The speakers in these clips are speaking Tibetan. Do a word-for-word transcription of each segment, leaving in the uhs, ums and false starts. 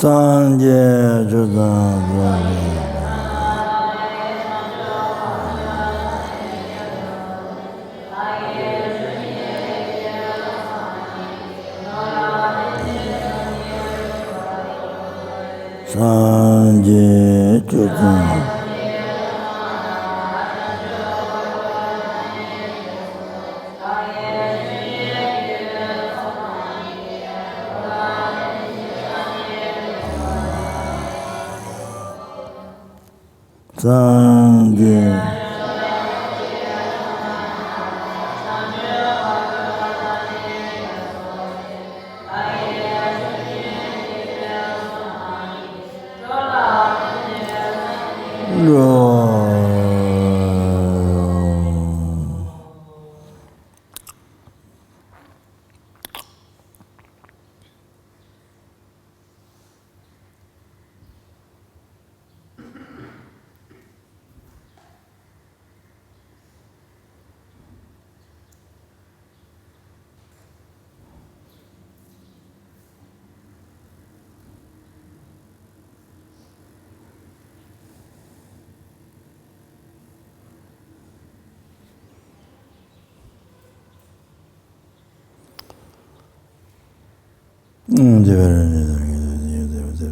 སངས་རྒྱས་ཆོས་ཚང་སངས་རྒྱས། སངས་རྒྱས་ཆོས་ཚང་། སངས་རྒྱས།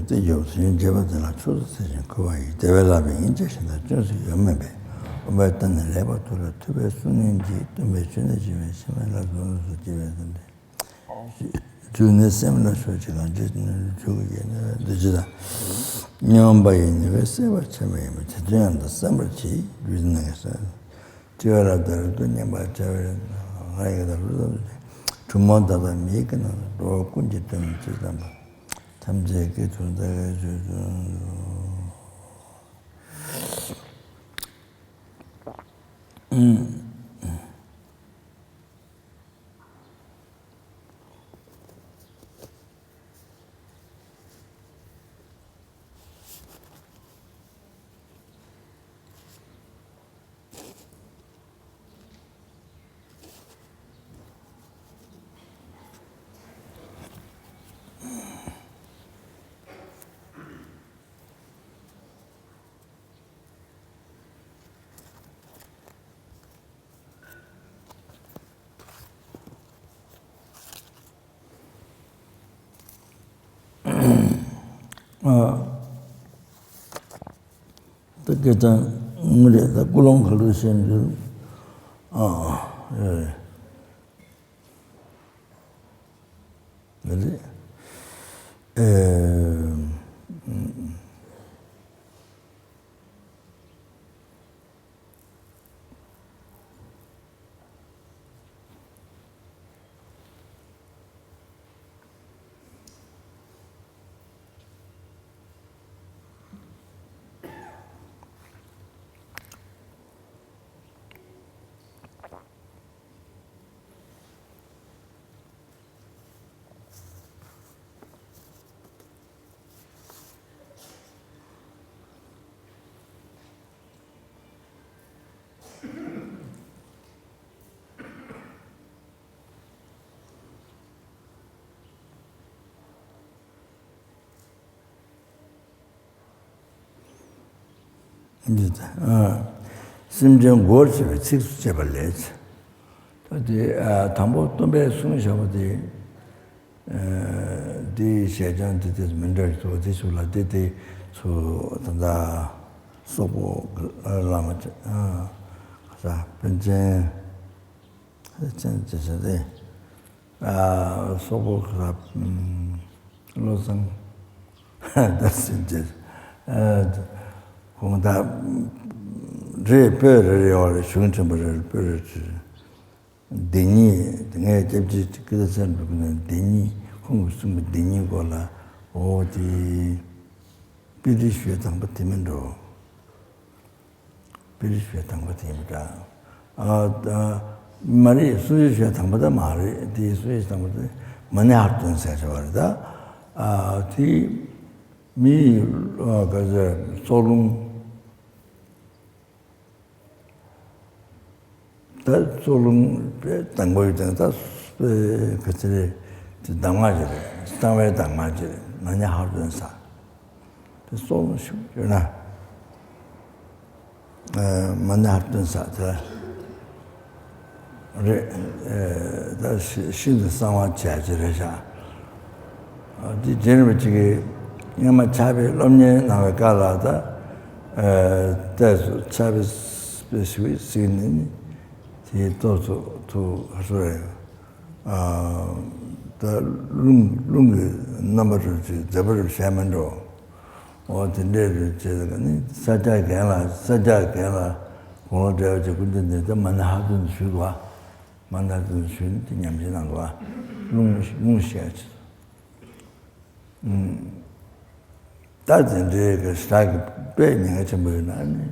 དེ་ཡོད་ཚུལ་བྱེད་པ་དེ་ལ་ཕྱོགས་སུ་ཚེ་ཞིང་འཁོར་བ་ཡི་བདེ་བའི་ལག་པས་ཡིན་ཅེས་ཤིན་ཏུ་སྐྱོན་སུ་ཡོད་མིན་པས། དབུ་མའི་སྟེང་ནས་ལེགས་པར་ཐུགས་ལ་ཐུབ་པའི་གསུང་ནི་འཇིག་རྟེན་པའི་ཆོས་ནི་ཞི་བའི་ཕྱི་མའི་ལ་གཟུང་ལུགས་སུ་སྐྱེ་བའི་དོན་ཏེ། བཅུ་ནི་སེམས་ལ་ཕྱོགས་གཅིག་གང་ཇི་ནི་བཅུ་གི་ཡེ་ནི་འདི་ཇི་དང་། སྙོམས་པ་ཡི་ནུས་པས་གསལ་བར་བྱེད་པ་ཡིན་པས་དེ་དོན་ཡང་དུ་བསམ་པར་གྱིས་རྒྱུད་ནང་གི་སེམས། སྤྱི་བོ་ལ་བདར་དུ་མཉམ་པར་བྱ་བའི་ལྷ་ཡི་དང་རུ་ཙམ་ཞིག་གྲུབ་མོ་ད་ལྟ་མིག་གི་ནང་དུ་འགྲོ་བ་ཀུན་གྱི་དོན་ཇི་ཙམ་པ། ཐམས་ཅད་ཀྱི་དོན་དག་གི་ཆོས་ཚུལ། ད་སྐད་ཆ་ངུ་རེད། ད་ཀུན་སློང་ག་ལུགས་བཤད་འདུག་ཨ་ཨ་ཨེ་རེད། ཨེ། འདི་ལྟ། ཨ། སེམས་ཅན་མགོར་བྱེད་པའི་ཚིགས་སུ་བཅད་པ་ལས། ད་དེ་ཨ་དང་པོ་སྟོན་པས་གསུངས་བཞག་པ་དེ། ཨ། དེའི་ཞལ་བྱང་དེ་དེ་མི་འདྲ་རེད་འདུག་དེ་ཚོ་ལ་དེ་དེ་ཚོ་ད་ལྟ་སོག་པོ་བླ་མ་ཨ་ག་ས་པཎ་ཆེན་པཎ་ཆེན་ཅེས་བྱ་སྟེ། ཨ། སོག་པོ་ག་ས་བློ་བཟང་ད་སེམས་ཅན་ཨ་ཁོང་ད་རེད། བོད་རེ་རེ་ཡོད་རེད། གཞུང་ཆེན་པོ་རེ་རེ་བོད་རེ་རེད། བདེན་གཉིས་ངས་སྐྱབས་རྗེ་སྐུ་ཚེ་ཚེ་རིང་གི་ནས་བདེན་གཉིས་ཁོང་གིས་གསུངས་པའི་བདེན་གཉིས་སྐོར་ལ་འོ་དེ་དཔེ་རིས་ཞུས་དང་པོ་དེ་མིན་འགྲོ། དཔེ་རིས་ཞུས་དང་པོ་དེ་ཡིན་པ་འདྲ། ཨ། ཨ། མ་རེད། གསུང་ཆོས་ཞུས་དང་པོ་ད་མ་རེད། དེ་གསུང་ཆོས་དང་པོ་དེ་མ་ཎི་ཧར་བཏོན་ཟེར་བ་རེད་ད། ཨ། དེ་མི་ཡི་ཨ་ག་ཚོད་སྲོག་རླུང་། ད་སྲོག་རླུང་དང་པོའི་སྟེང་ད་ག་ཚོད་རེད། དེ་གདམས་ངག་ཅིག་རེད། གསང་བའི་གདམས་ངག་ཅིག་རེད། མ་ཎི་ཧར་བཏོན་ས། དེ་སོང་ཞུ་ཡོད་ན། མ་ཎི་ཧ་ཏོན་ས་དེ་རེད། ད་ཤིན་ཏུ་གསང་བ་བྱས་ཀྱི་རེད་ཤག་དེ་རྗེ་རིན་པོ་ཆེ་གིས་སྔོན་མ་ཕྱག་དཔེ་སློབ་གཉེར་གནང་བའི་སྐབས་ལ་ད་ལྟས་སུ་ཕྱག་དཔེ་ཞིག་གཟིགས་ནས་ནི་དེའི་ཏོག་ཙམ་ཐུགས་ཧ་སུ་རེད། ད་རླུང་རླུང་གི་རྣམ་པ་རུ་ཅིག་མཛེས་པ་རུ་བྱས་མི་འགྲོ། འོ་དེ་འདྲས་རེད་བྱས་ཙང་ནི་ས་སྐྱ་རྒན་ལགས་ས་སྐྱ་རྒན་ལགས་དགུང་ལོ་བགྲེས་པ་ཅིག་སྐུ་མདུན་དེ་ད་མ་ཎི་ཧ་ཏོན་ཞུས་འདུག་མ་ཎི་ཧ་ཏོན་ཞུས་ནས་དེ་ཉམས་བཞེས་གནང་འདུག་རླུང་རླུང་ཤེས་ཡ་ཆེ། ད་དེ་འདྲའི་གི་ཞག་གི་དཔེ་ཉེན་ཁ་ཆེན་པོ་ཡོད་ན་ནི།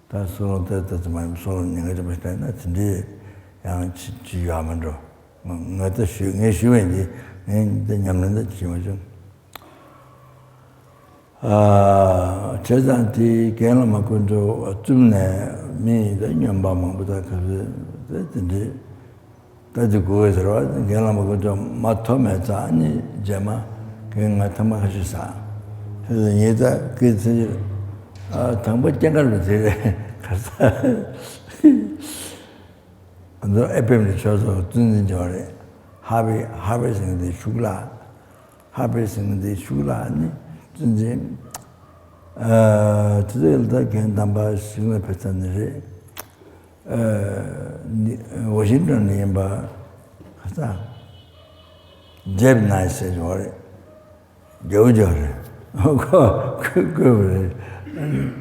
ད་སོ་ལོང་ཏེ་ཏེ་ཙི་མ་ཡིན་སོ་ལོང་ཉེན་ཁ་ཆེན་པོ་ཞིག་ན་དེ་འདྲའི་ཡང་ཅི་ཅི་ཡོད་མ་འགྲོ། ང་ད་ཞུ་ངས་ཞུ་བའི་འདི་ངས་འདི་ཉམས་ལེན་ད་ཅི་བྱེད་མ་བྱུང་། བྱས་ཙང་དེའི་རྒན་བླ་མ་དཀོན་མཆོག་བཙུན་ནས་མི་ད་སྨྱོན་པ་མང་པོ་ད་ག་ཚོད་ད་དེ་འདྲའི། ད་དེ་དགོས་ཟེར་བ་རྒན་བླ་མ་དཀོན་མཆོག་མ་ཐོབ་མེད་ཙང་ནི་རྗེས་མ་རྒན་ང་ཐ་མ་ཁ་ཤས་ཟ། དེ་ལ་ངས་ད་སྐད་ཆ་དང་པོ་སྐྱེ་འགར་བ་དེ་རེད་གར་ས། ང་ཚོ་ཨེ་ཕེམ་ནས་ཆོས་ཚོགས་བཙུན་འཛིན་ཅོག་རེད། ཧ་བེ་ཧ་བེ་ཟེར་མཁན་དེ་ཤུག་ལ། ཧ་བེ་ཟེར་མཁན་དེ་ཤུག་ལ་ནི་བཙུན་འཛིན། དེ་ཚོ་ཡིན་ད་རྒན་དམ་པ་ཞིག་ལ་ཕེབས་ཚར་ནི་རེད། ཝ་ཤིང་ཊོན་ནས་ཡིན་པ་ཁ་ས་ཇེབ་ནའི་ཟེར་ཅོག་རེད། རྒྱའུ་ཅོག་རེད། ཁོ་ཁོ་བསྐོས་པ་རེད།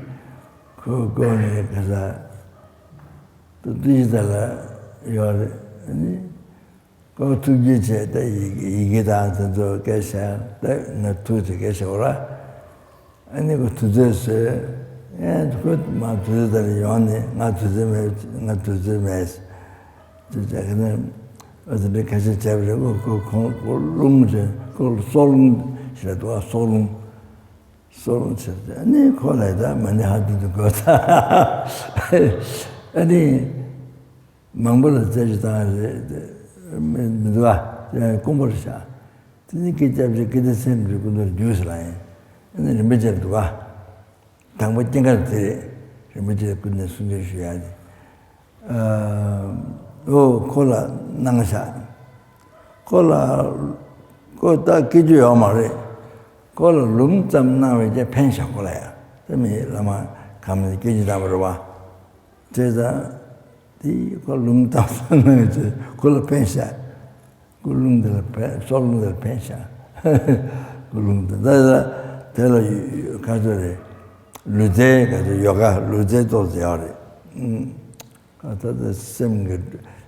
ཁོ་བསྐོས་ནས་ཁ་ས་ཏུ་ཏུ་ཡི་ད་ལ་ཡོད་རེད། ཁོ་ཐུགས་རྗེ་ཆེ་ད་ཡི་ཡི་གེ་དང་དེ་ཚོ་སྐད་བཤད་ད་ང་ཐུགས་ཆེ་སྐད་བཤད་འོ་ར། ཨ་ནི་ཁོ་དུས་ཚོད་བཟོས། ཨེ་ཁོ་མ་དུས་ཚོད་ལྟར་ཡོང་ནས་ང་དུས་ཚོད་མེད་ང་དུས་ཚོད་མེད། དེ་ཅག་གི་ནི་ཨ་ཙི་འདྲ་ཁ་ཤས་བྱས་པ་རེད། ཁོ་ཁོ་ཁོང་ཁོ་རླུང་རེད། ཁོ་སྲོག་རླུང་ཞེས་འདུག་ཨ། སྲོག་རླུང་། སྲོག་རླུང་ཆེ་ཨ་ནི་ཁོ་ལ་ད་མ་ཎི་ཧ་ཏུ་དུ་དགོས་ད། ཨ་ནི། མང་པོ་ལ་རྩད་ཞུ་བཏང་རེད། མི་མི་འདུག་ཨ། དཀོན་པོར་བཞག་དེ་ནི་སྐད་ཆ་བཤད་སྐད་དེ་སེམས་ཀྱི་ཀུན་ཏུ་རྒྱུས་ལ་ཡིན། ཨ་ནི་རིན་པོ་ཆེར་འདུག་ཨ། དང་པོ་སྐྱེ་འགར་དེ་རེད། རིན་པོ་ཆེ་ཀུན་ནས་གསུང་ཆོས་ཞུ་ཡ་དེ། ཨོ་ཁོ་ལ་གནང་བཞག་ཁོ་ལ་ཁོ་ད་སྐྱེ་རྒྱུ་ཡོད་མ་རེད། ཁོ་ལ་ལུང་ཙམ་གནང་བས་ཀྱང་ཕན་བཞག་ཁོ་ལ་ཡ། དེ་མི་བླ་མ་གམ་ནས་སྐྱེ་རྒྱུ་དམ་པ་རེད་བ། བྱས་ཙང་དེ་ཁོ་ལུང་དམ་བསམ་ན་ཡོད་ཚེ་ཁོ་ལ་ཕན་ཤག་ཀུན་སློང་དེ་ལ་ཕན་སྲོག་རླུང་དེ་ལ་ཕན་ཤག་ཀུན་སློང་དེ་ད་ལ་དེ་ལ་ག་ཚོད་རེད། ལུས་རྩལ་ག་ཚོད་ཡོ་ག་ལུས་རྩལ་ཏོག་ཙམ་ཡོད་རེད། ད་ལྟ་སེམས་ཀྱི་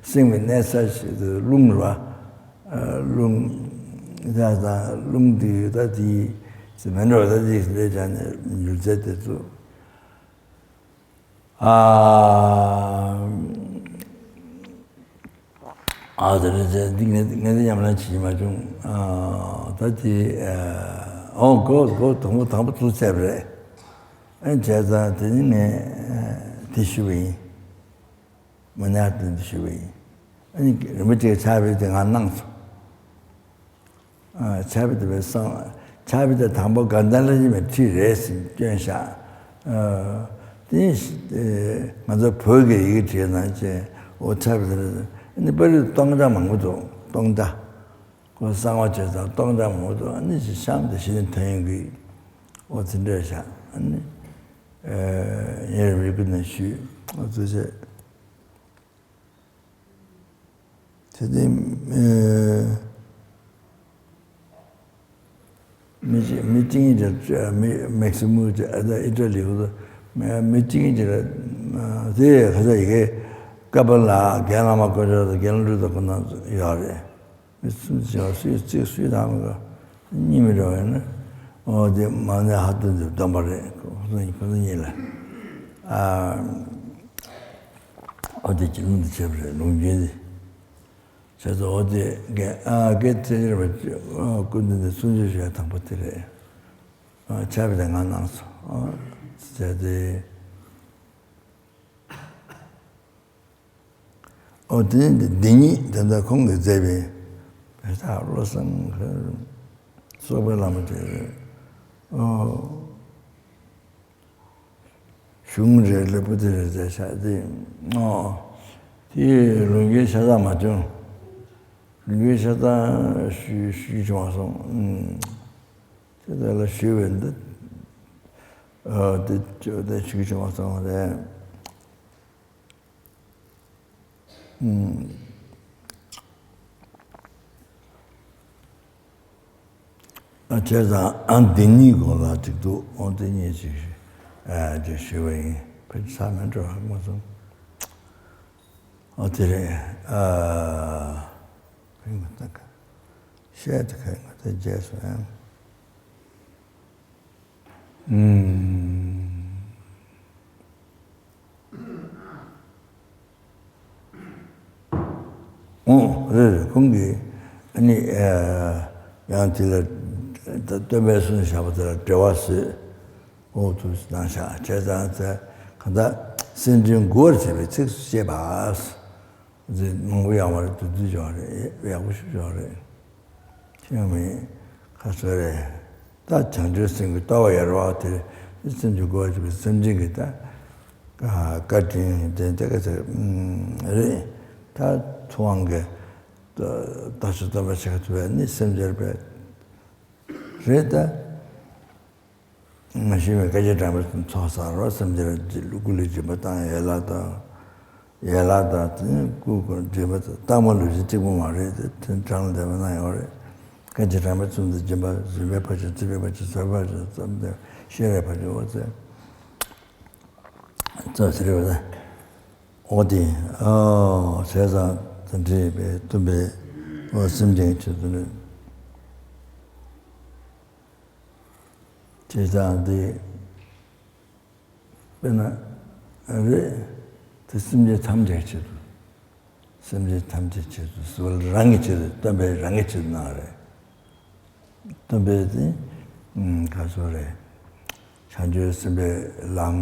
སེམས་ཀྱི་གནས་ས་ཞིག་ཏུ་རླུང་རེད་བ། རླུང་ཡ་དང་རླུང་དེ་ད་དེ་མེ་འགྲོ་ད་དེ་ལས་ཀྱང་ནས་ལུས་རྩལ་དེ་ཚོ། ཨ། ཨ་དེ་རེད་ཟེར་འདི་ངས་ངས་འདི་ཉམས་ལེན་བྱེད་ཀྱི་མ་བྱུང་། ཨ་ད་དེ་ཨོ་གོ་གོ་དང་པོ་དང་པོ་ཐུག་ཚར་བ་རེད། ཨ་བྱས་ཙང་དེ་ནི་ངས་དེ་ཞུ་བ་ཡིན། མ་ཎི་ཧ་ཏུ་དེ་ཞུ་བ་ཡིན། ཨ་ནི་རིན་པོ་ཆེ་ཕྱག་དཔེ་དེ་ང་གནང་སོང་། ཕྱག་དཔེ་དེ་བས་སང་ཕྱག་དཔེ་དེ་དང་པོ་དགའ་ལྡན་ལྷ་མིའི་ཁྲིད་རེད་ཟེར་བསྐྱོན་བཞག་དེ་ནས་ང་ཚོ་བོད་ཀྱི་ཡི་གེ་བྲིས་ནང་བཞིན་འོ་ཕྱག་དཔེ་དེ་ནི་པར་རིས་སྟོང་ཆ་མང་པོ་འདུག་སྟོང་ཆ་ཁོ་གསང་བ་བྱས་ཙང་སྟོང་ཆ་མང་པོ་འདུག་ཨ་ནི་ཞིག་གཤམ་དུ་གཞི་ནས་ཐོན་ཡོང་གི་འོ་དེ་འདྲ་བཞག་ཨ་ནི་ཡར་མི་ཀུན་ནས་ཞུས་འོ་ཚོད་བྱས། དེ་ནས་མི་གཅིག་མི་གཅིག་གཉིས་ཀྱི་མི་མེག་སི་མུ་ཨི་ཏྲ་ལི་ཧུ་མི་གཅིག་གཉིས་ཀྱི་དེ་ཁ་ས་ཡི་གེ་ཀ་པ་ལ་རྒན་བླ་མ་དཀོན་མཆོག་དང་རྒན་བློན་ཁོ་ན་ཡོད་རེད། མི་གསུམ་བྱས་པ་སུས་གཅིག་སུས་དང་མི་གཉིས་མི་འགྲོ་བས་ན། འོ་དེ་མ་ཎི་ཧ་ཏུ་དེ་བསྡོམས་པ་རེད། ཁོ་ཚོ་ཁོ་ཚོ་གཉིས་ལ། ཨ། འོ་དེ་གཅིག་ལུང་དུ་བྱས་པ་རེད་ལུང་རྒྱུན་དེ། བྱས་ཙང་འོ་དེ་རྒན་ཨ་རྒན་ཚེ་རིང་བ་ཀུན་ལྡན་དེ་གསུང་ཆོས་ཞུ་ཡ་དང་པོ་དེ་རེད། ཨ་ཆབ་དེ་ང་གནང་སོང་། ཨ་བྱས་ཏེ། ཨོ་དེ་ནི་འདི་ཉིད་ད་ལྟ་ཁོང་གིས་མཛད་པའི་བོད་ཟླ་བློ་བཟང་གི་སོགས་པའི་བླ་མ་དེ་རེད། ཨོ། གཞུང་རེ་ལེགས་པོ་དེ་རེད་ཟེར་ཤག་དེ། ཨོ། དེ་ལུང་གི་ཤ་སྟག་མ་བྱུང་། ལུང་གི་ཤ་སྟག་ཞུ་ཞུ་བྱུང་བ་སོང་། ཨུམ། དེ་དག་ལ་ཞུས་པས་འདི། ཨོ། དེ་ཅོ་དེ་ཞུ་བྱུང་བ་སོང་རེད། ཨུམ། ཨ། བྱས་ཙང་ཨ་འདི་གཉིས་སྐོར་ལ་ཅིག་འདུག་ཨོ། འདི་གཉིས་ཅིག་ཨ་ཅིག་ཞུས་པ་ཡིན། ཕལ་ཆེར་མེད་འགྲོ་ཧ་མ་སོང་། ཨོ་དེ་རེད། ཨ། ཕན་གྱི་ད་ག་བཤད་དེ་ཁ་ང་ད་རྗེས་སུ་ཡང་། ཨུམ། ཨོ་རེད་རེད། ཁོང་གིས་ཨ་ནི་ཨ་ཡང་དེ་ལ་ད་སྟོན་པའི་གསུང་བཞག་པ་དེ་ལ་འགྲེལ་བ་བཟོས། ཨོ་དུ་གནང་བཞག་བྱས་ཙང་ཚེ་གང་ལྟར་སེམས་ཅན་མགུ་བར་བྱེད་པའི་ཚིགས་སུ་བཅད་པ། ཟེར་མང་པོ་ཡོང་བ་རེད། དུ་དུ་ཡོང་རེད། ཡག་པོ་ཞིག་ཡོང་རེད། ཁྱེད་མི་ཁ་སོ་རེད། ད་བྱང་ཆུབ་སེམས་ཀྱི་ལྟ་བ་ཡར་བ་དེ་སེམས་ཀྱི་སྒོ་ཅིག་སེམས་ཅན་གྱི་ད་བཀའ་དྲིན་དེ་འདྲ་ག་ཚོད་རེད། ད་ཐུབ་དབང་གི་བདག་ཅག་སྟོན་པ་ཞིག་ཐུབ་པ་ནི་སེམས་ཅན་པའི་རེད་ད། མ་ཤེས་པའི་བཀའ་རྒྱ་དྲངས་པའི་ཚོགས་བསགས་རོགས། སེམས་ཅན་ལ་སྐུ་ལུས་སྦྱིན་པ་བཏང་ཡན་ལག་དང་། ཡན་ལག་དང་དེ་ནི་སྐུ་སྦྱིན་པ་བཏང་མ་ལུས་ཅན་གཅིག་པུ་མ་རེད་དེ། དེ་གྲངས་ལ་འདས་པ་གནང་ཡོད་རེད། བཀའ་རྒྱ་དྲངས་པའི་ཚུལ་དུ་སྦྱིན་པ་བཟོད་པའི་ཕར་ཕྱིན་བརྩེ་བའི་ཕར་ཕྱིན་བཟོད་པའི་ཕར་ཕྱིན་བསམ་གཏན་ཤེས་རབ་ཕར་ཕྱིན་འོ་ཙེ་ཙོ་ཟེར་བ་ལ། འོ་དེ་ཨོ་བྱས་ཙང་དེ་འདྲའི་པའི་སྟོན་པའི་འོ་སེམས་ཅན་ཆེད་དུ་ནི། བྱས་ཙང་དེ། དཔེར་ན། རེད། དེ་སེམས་ཅན་ཐམས་ཅད་ཆེད་དུ། སེམས་ཅན་ཐམས་ཅད་ཆེད་དུ་ཟེར་བ་ལ་རང་གི་ཆེད་དུ་སྟོན་པས་རང་གི་ཆེད་དུ་གནང་བ་རེད། སྟོན་པས་དེ། ཨུམ། ག་ཚོད་རེད། བྱང་ཆུབ་སེམས་དཔའི་ལམ།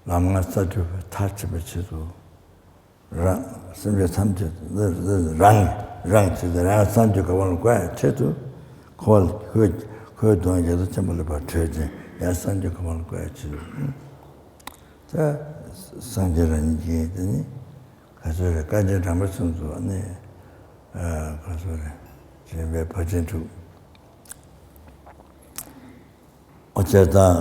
ལམ་ལྔ་རྩ་བརྒྱད་པ་མཐར་ཕྱིན་པའི་ཆེད་དུ། རང་སེམས་ཅན་ཐམས་ཅད་རང་རང་ཆེད་དུ་རང་སངས་རྒྱས་གོ་འཕང་ལ་འགོད་ཡ་ཆེད་དུ། འཁོར་བ་ལ་ཁོའི་ཁོའི་གདུང་རྒྱལ་ཚབ་ཆེན་པོ་ལ་ཕར་བགྲོད་ཅིང་ཡང་སངས་རྒྱས་གོ་འཕང་ལ་འགོད་ཡ་ཆེད་དུ། ད་སངས་རྒྱས་རང་ཉིད་ཀྱིས་དེ་ནི་ག་ཚོད་རེད། བཀའ་རྒྱ་དྲངས་པའི་ཚུལ་དུ་ནི་ག་ཚོད་རེད། སྦྱིན་པའི་ཕར་ཕྱིན་དྲུག་ཨོ་བྱས་ཙང་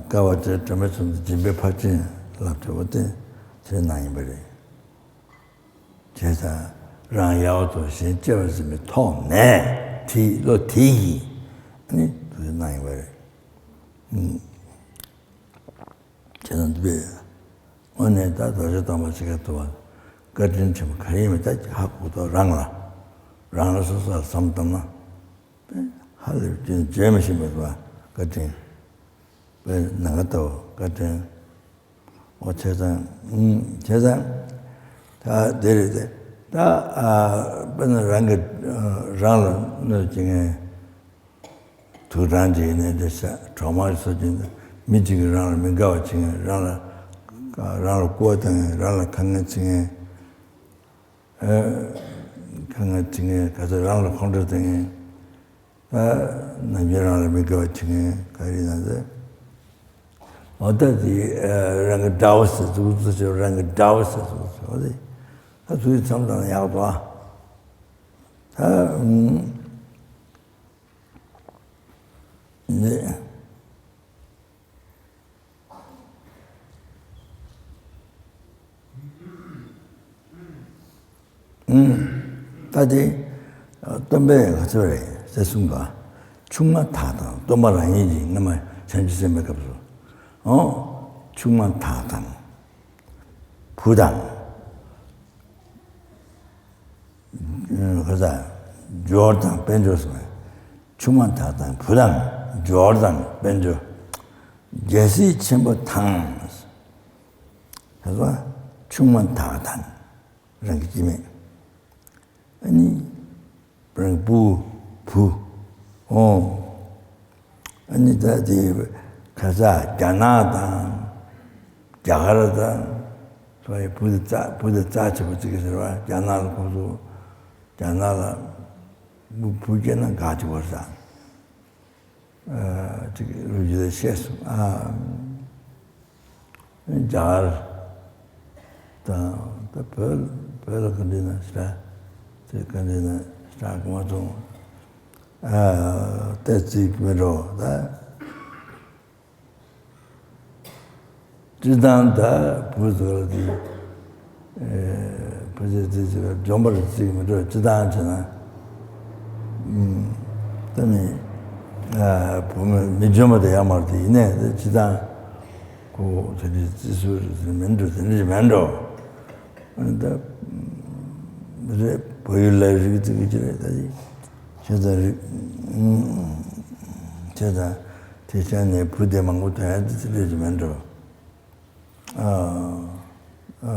བཀའ་བ་བཅས་དྲན་པའི་ཚུལ་དུ་སྦྱིན་པའི་ཕར་ཕྱིན་ལབ་ཐུབ་པ་དེ་དེ་གནང་ཡིན་པ་རེད། བྱས་ཙང་རང་ཡལ་བ་དང་གཞན་གཅེས་པར་འཛིན་པའི་ཐོག་ནས་དེ་བློ་དེ་ཡིས་ནི་དེ་གནང་ཡིན་པ་རེད། ཨུམ། བྱས་ཙང་འདི་པས། དངོས་གནས་ད་བདག་ཅག་སྟོན་པ་ཞིག་ག་ཐུབ་པ་བཀའ་དྲིན་ཆེན་པོ་ག་རེ་ཡིན་མིན་ད་ཧ་གོ་ཐོག་རང་ལ། རང་ལ་སོ་སོ་ལ་བསམ་བཏང་ན། ཧ་ལས་པའི་བརྗོད་མི་ཤེས་པ་བཀའ་དྲིན། དཔེ་ནམ་མཁའ་ལྟ་བུ་བཀའ་དྲིན། འོ་བྱས་ཙང་། ཨུམ། བྱས་ཙང་། ད་དེ་རེད་དེ། ད་ཨ་དཔེར་ན་རང་གི་རང་ལ་གནོད་བྱེད་མཁན། དུག་དྲགས་ཅིག་ཡིན་ནའི་འདྲ་ཤག་གྲོག་མ་ཞིག་བཟོ་གྱིན་འདུག་མི་གཅིག་གིས་རང་ལ་མི་དགའ་བ་བྱེད་མཁན། རང་ལ་རང་ལ་སྐུར་བ་བཏང་མཁན། རང་ལ་ཁ་ངན་བྱེད་མཁན། ཨ། ཁ་ངན་བྱེད་མཁན། ག་ཚོད་རང་ལ་ཁོང་ཁྲོ་བཏང་མཁན། ཨ། ནམ་རྒྱུན་རང་ལ་མི་དགའ་བ་བྱེད་མཁན་ག་རེ་ཡིན་ན་ཟེར། འོ་ད་དེ་ཨ་རང་གི་དགྲ་བོ་ཟེར་ཚུགས་ཚུགས་བྱས། རང་གི་དགྲ་བོ་ཟེར་ཚུགས་ཚུགས། འོ་དེ་ད་དུས་མཚམས་དང་ཡག་པོ། ད་ཨུམ། ནི། ཨུམ། ད་དེ་སྟོན་པས་ག་ཚོད་རེད་ཟེར་གསུངས་པ། ཆུང་མ་དག་དང་། སྟོན་པ་རང་ཉིད་ཀྱིས་སྔ་མ་བྱང་ཆུབ་སེམས་དཔའི་སྐབས་སུ། ཨོ། ཆུང་མ་དག་དང་། བུ་དང་། ཁ་ས། འབྱོར་དང་དཔལ་འབྱོར་སོང་བས། ཆུང་མ་དག་དང་བུ་དང་འབྱོར་དང་དཔལ་འབྱོར། རྒྱལ་སྲིད་ཆེན་པོ་དང་། ཁ་ས། ཆུང་མ་དག་དང་། རང་གི་སྐྱེ་དམན། ཨ་ནི། རང་སྤུ་གུ། བུ། ཨོ། ཨ་ནི་ད་དེ་ཁ་ས་རྒྱ་ནག་དང་། རྒྱ་གར་དང་། ཚོ་ཡི་བུ་དེ་རྩ་བུ་དེ་རྩ་ཆེ་བོ་བརྩི་གི་ཟེར་བ། རྒྱ་ནག་ལ་ཁོ་ཚོ་རྒྱ་ནག་ལ་བུ་བུ་སྐྱེས་ན་དགའ་ཆེ་བོ་རེད་ས། ཨ་ཅིག་ལོ་རྒྱུས་ལ་བཤད་སོང་། ཨ་རྒྱ་གར་དང་ད་བོད་བོད་ལ་ག་འདྲ་ན་ཤ་དེ་ག་འདྲ་ན་ཤ་གོང་མ་ཚོ་ཨ་ཏེ་ཙིག་མི་འགྲོ་ད། སྤྱིར་བཏང་ད་བུ་ཟེར་བ་དེ་ཨེ་བུ་ཟེར་དེ་ཟེར་བ་འཇོན་པར་བརྩི་གི་མི་འགྲོ། སྤྱིར་བཏང་བྱས་ན་ཨུམ་ད་ནི་ཨ་བུ་མོ་མི་འཇོན་པ་དེ་ཡང་མ་རེད། དེ་ཡིན་ནའི་དེ་སྤྱིར་བཏང་ཁོ་དེ་འདྲའི་བརྩི་སྲོལ་རེད་ཟེར་མི་འགྲོ། དེ་འདྲ་ཞིག་མི་འགྲོ། ཨ་ནི་ད་རེད། བོད་ཡུལ་ལ་རིགས་བརྩི་གི་ཅི་རེད། ད་ཅི་ཁྱེད་ཚོ་རིགས་ཁྱེད་ཚོ་དེ་ཆ་ནས་བུ་དེ་མང་པོ་ཐོན་ཡ་དེ་ཚེ་འདྲ་ཞིག་མི་འགྲོ། ཨ་ཨ་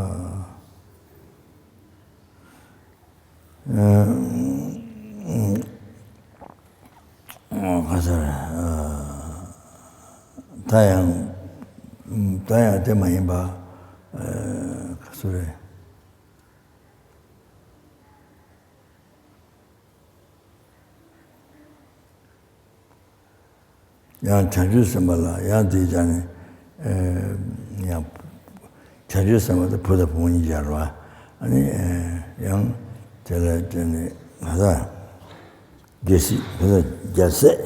ཨ་ཨ་ག་ཟེར། ཨ་ད་ཡང་ད་ཡང་དེ་མ་ཡིན་པ་ཨ་ག་ཟེར། ཡང་བྱང་ཆུབ་སེམས་དཔའ་ལ་ཡང་དེའི་ཆ་ནས་ཨེ་ཡང་བྱང་ཆུབ་སེམས་དཔའ་དེ་བུ་དང་བུ་མོ་གཉིས་སྦྱར་བ། ཨ་ནི་ཨེ་ཡང་དེ་ལ་དེ་ནི་ང་ཚ་རྒྱལ་སྲིད་ང་ཚ་རྒྱལ་སྲས།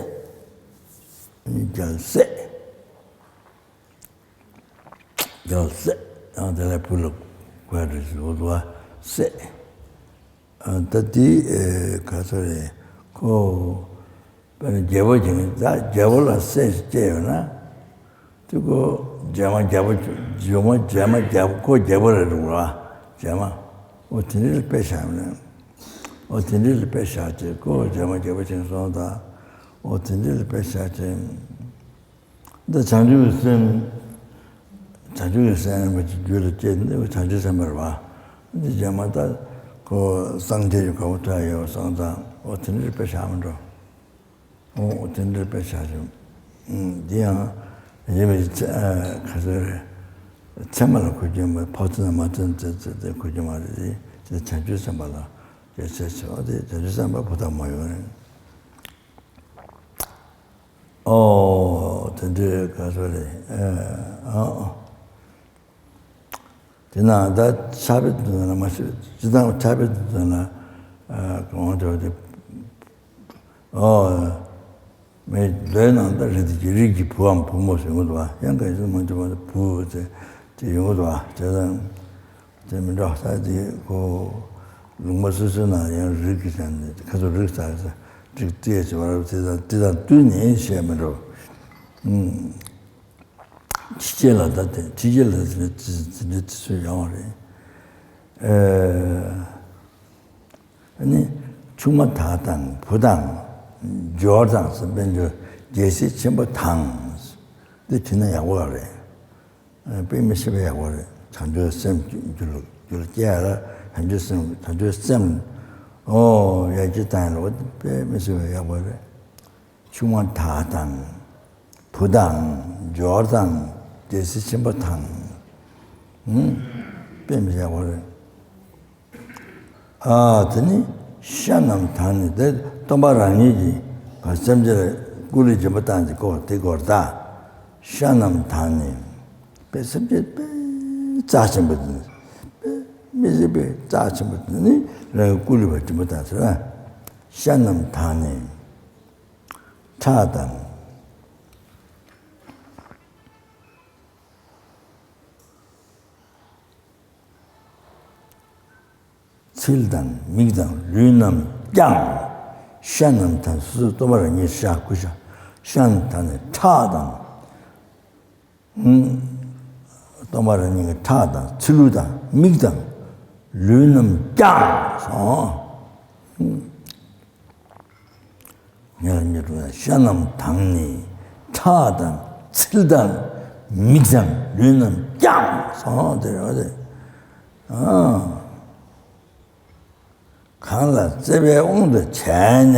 ཨ་ནི་རྒྱལ་སྲས། རྒྱལ་སྲས། ཡང་དེ་ལ་བུ་ལ་གོས་རེ་ཞུ་བ་སྲས། ཨ་ད་དེ་ཨེ་ག་ཚོད་རེད། ཁོ་དཔེར་ན་རྒྱལ་པོ་ཅིག་ད་རྒྱལ་པོ་ལ་སྲས་ཤིག་སྐྱེས་ཡོད་ན། དེ་ཁོ་རྗེས་མ་རྒྱལ་པོ་རྗེས་མ་རྗེས་མ་རྒྱལ་པོ་ཁོ་རྒྱལ་པོ་རེད་འགྲོ་བ། རྗེས་མ་ཨོ་དེ་འདྲ་ལ་དཔེ་བཞག་ནས་ཨོ་དེ་འདྲ་ལ་དཔེ་བཞག་ཅེས་ཁོ་རྗེས་མ་རྒྱལ་པོ་ཅིག་སོང་ད་ཨོ་དེ་འདྲ་ལ་དཔེ་བཞག་ཅེས། འདི་བྱང་ཆུབ་ཀྱི་སེམས། བྱང་ཆུབ་ཀྱི་སེམས་པ་ཅིག་རྒྱུད་ལ་སྐྱེས་ནས་བྱང་ཆུབ་སེམས་དཔའ་རེད་བ། འདི་རྗེས་མ་ད་ཁོ་སངས་རྒྱས་ཀྱི་གོ་འཕང་ཐོབ་ཡོད་སོང་ཙང་ཨོ་དེ་འདྲའི་དཔེ་བཞག་མི་འགྲོ། ཨོ་དེ་འདྲའི་དཔེ་བཞག་བྱུང་། འདི་ཡང་ཡིན་པའི་ཚེ་ག་ཚོད་རེད། ཚད་མ་ལ་གོ་རྒྱུ་མ་ཕོ་ཚོད་མ་ཚོད་ཚེ་ཚེ་ཚེ་གོ་རྒྱུ་མ་རེད། དེ་བྱང་ཆུབ་སེམས་དཔའ་ལ་དེ་ཚེ་ཚེ་ཨོ་དེ་བྱང་ཆུབ་སེམས་དཔའ་བུ་དང་མོ་ཡོད་རེད། ཨོ། དེ་འདྲའི་ག་ཚོད་རེད། ཨ་ཨ། དེ་ན་ད་ཕྱག་དཔེ་དེ་ཚོ་ལ་མ་ཤེས་ཅི་ཙམ་ཕྱག་དཔེ་དེ་ཚོ་ལ་ཨ་གང་འདྲ་དེ། ཨོ། མི་ལོའི་ནང་ད་རིགས་དེ་གི་རིགས་ཀྱི་བུའམ་བུ་མོ་ཟེར་གྱི་འདུག་བ། ཡང་ག་ཚོད་མ་འདྲ་བ་བུ་ཟེར་དེ་ཡོང་གི་འདུག་བ། དེ་ཙམ། དེ་མི་འགྲོ་ས་དེ་ཁོ། ལུང་པ་སོ་སོའི་ནང་ཡང་རིགས་ཀྱི་ཆ་ནས་ཁ་ཚུར་རིགས་ས་ས་རིགས་གཏད་བྱེད་པ་རབ་དེ་དང་དེ་དང་བསྟུན་ནས་བཤད་མི་འགྲོ། ཨུམ། ཕྱི་རྒྱལ་ལ་ད་དེ་ཕྱི་རྒྱལ་ལ་དེ་འདྲའི་དེ་འདྲའི་དེ་ཚོ་ཡོང་བ་རེད། ཨེ། ཨ་ནི་ཆུང་མ་དག་དང་བུ་དང་འབྱོར་དང་ཟེར་དཔལ་འབྱོར་རྒྱལ་སྲིད་ཆེན་པོ་དང་། འདི་བྲིས་ན་ཡག་པོ་རེད། དཔེ་མི་སྲིད་པ་ཡག་པོ་རེད། བྱང་ཆུབ་སེམས་རྒྱུད་ལ་རྒྱུད་ལ་སྐྱེ་ཡ་ལ་བྱང་ཆུབ་སེམས་བྱང་ཆུབ་སེམས་ཨོ་ཡར་རྒྱས་བཏང་ཡ་ལ་དཔེ་མི་སྲིད་པ་ཡག་པོ་རེད། ཆུང་མ་དག་དང་བུ་དང་འབྱོར་དང་རྒྱལ་སྲིད་ཆེན་པོ་དང་། ཨུམ། དཔེ་མི་སྲིད་པ་ཡག་པོ་རེད། ཨ་དེ་ནི་ཤ་རྣམས་དང་ནི་དེ་སྟོན་པ་རང་ཉིད་ཀྱིས་སེམས་ཅན་ལ་སྐུ་ལུས་སྦྱིན་པ་བཏང་གི་སྐོར་དེ་སྐོར་ད། ཤ་རྣམས་དང་ནི། དཔེ་སེམས་ཅན་དཔེ་རྩ་ཆེན་པོ་དེ་ནི། དཔེ་མི་སྲིད་པའི་རྩ་ཆེན་པོ་དེ་ནི་རང་གི་སྐུ་ལུས་པ་སྦྱིན་པ་བཏང་ཟེར་བ། ཤ་རྣམས་དང་ནི། ཁྲག་དང་། ཚིལ་དང་མིག་དང་ལུས་རྣམས་ཀྱང་། ཤ་རྣམས་དང་སོ་སོ་སྟོན་པ་རང་ཉིད་ཤ་སྐུ་ཤ། ཤ་རྣམས་དང་ནི་ཁྲག་དང་། ཨུམ། སྟོན་པ་རང་ཉིད་ཀྱི་ཁྲག་དང་ཚིལ་ལུ་དང་མིག་དང་ལུས་རྣམས་ཀྱང་སོང་། ཨུམ། ཉེར་གཉིས་དྲུག་ན་ཤ་རྣམས་དང་ནི་ཁྲག་དང་ཚིལ་དང་མིག་དང་ལུས་རྣམས་ཀྱང་སོང་། དེ་རེད་བ་དེ། ཨ། གང་ལ་བརྩེ་བའི་དབང་དུ་བྱས་ནས།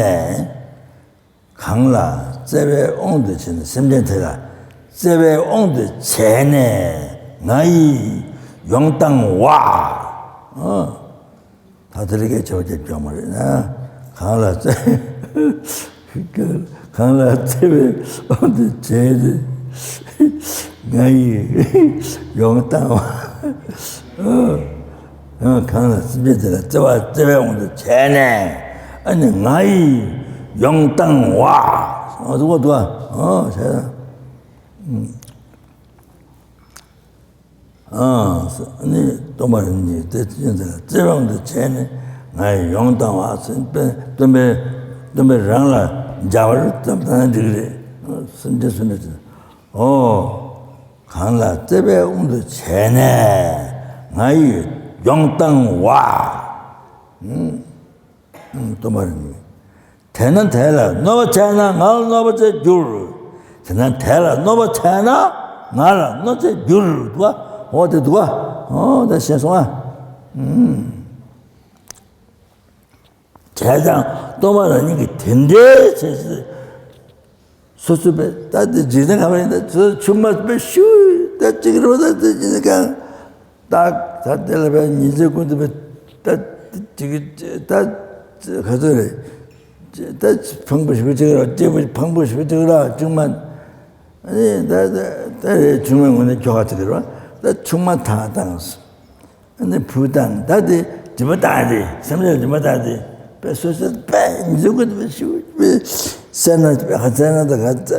གང་ལ་བརྩེ་བའི་དབང་དུ་བྱས་ནས་སེམས་ཅན་དེ་ལ་བརྩེ་བའི་དབང་དུ་བྱས་ནས་ང་ཡིས་ཡོངས་བཏང་བ། ཨ། ད་དེ་རིགས་ཀྱི་ཆོས་ཀྱི་སྐྱོན་མ་རེད་ན། གང་ལ་བརྩེ། གང་ལ་བརྩེ་བའི་དབང་དུ་བྱས་ཏེ། ང་ཡིས་ཡོངས་བཏང་བ། ཨ། གང་ལ་སེམས་ཅན་དེ་ལ་བརྩེ་བ་བརྩེ་བའི་དབང་དུ་བྱས་ནས། ཨ་ནི་ང་ཡིས་ཡོངས་བཏང་བ། ཨ་འདུག་པ་འདུག་པ། ཨ་བྱས་ན། ཨ་ནི་སྟོན་པ་རང་ཉིད་དེ་ཅན་དེ་ལ་བརྩེ་བའི་དབང་དུ་བྱས་ནས་ང་ཡིས་ཡོངས་བཏང་བ་ཟེར་ནས་སྟོན་པའི་སྟོན་པའི་རང་ལ་སྦྱར་བ་ཙམ་བཏང་ན་འགྲིག་གི་རེད། སེམས་ཅན་སུ་འདྲ་ཅིག་ཨོ། གང་ལ་བརྩེ་བའི་དབང་དུ་བྱས་ནས་ང་ཡིས་ཡོངས་བཏང་བ། ཨུམ། ཨུམ། སྟོན་པ་རང་ཉིད། དེས་ན་དེ་ལ་གནོད་པ་བྱས་ན་ང་ལ་གནོད་པ་བྱས་འགྱུར། དེས་ན་དེ་ལ་གནོད་པ་བྱས་ན་ང་ལ་གནོད་བྱས་འགྱུར། འདུག་པ། འོ་དེ་འདུག་པ། འོ་དེ་ཤེས་སོང་ཨ། ཨུམ། བྱས་ཙང་སྟོན་པ་རང་ཉིད་ཀྱིས་དེ་འདྲའི་བྱས་ཏེ། སོ་སོ་པས་ད་དེ་འཇིག་རྟེན་ཁམས་ཡིན་ད་ཆུང་མ་པའི་ཤུགས་ད་ཅིག་རོ་ད་དེ་ཅི་ནས་ཀྱང་ད་ད་དེ་ལ་པའི་ཉིན་མཚན་ཀུན་ཏུ་པའི་ད་ཅིག་ད་ག་ཚོད་རེད། ད་ཕངས་པོ་ཞིག་ཅིག་ར་སྐྱེས་བུ་ཕངས་པོ་ཞིག་ཅིག་ར་ཆུང་མ་ཨ་ནི་ད་ད་ད་རེད། ཆུང་མའི་ངོས་ནས་ཁྱོ་ག་ཅིག་ར་ད་ཆུང་མ་ཐང་བཏང་། ཨ་ནི་བུ་དང་ད་དེ་སྦྱིན་པ་བཏང་སྟེ་སེམས་ལ་སྦྱིན་པ་བཏང་སྟེ་པས་སོ་སོ་པས་མཛུབ་གུ་དེ་ཞུ་པས་སེར་སྣ་པས་ཧ་ཚ་ན་ད་ག་ཚ་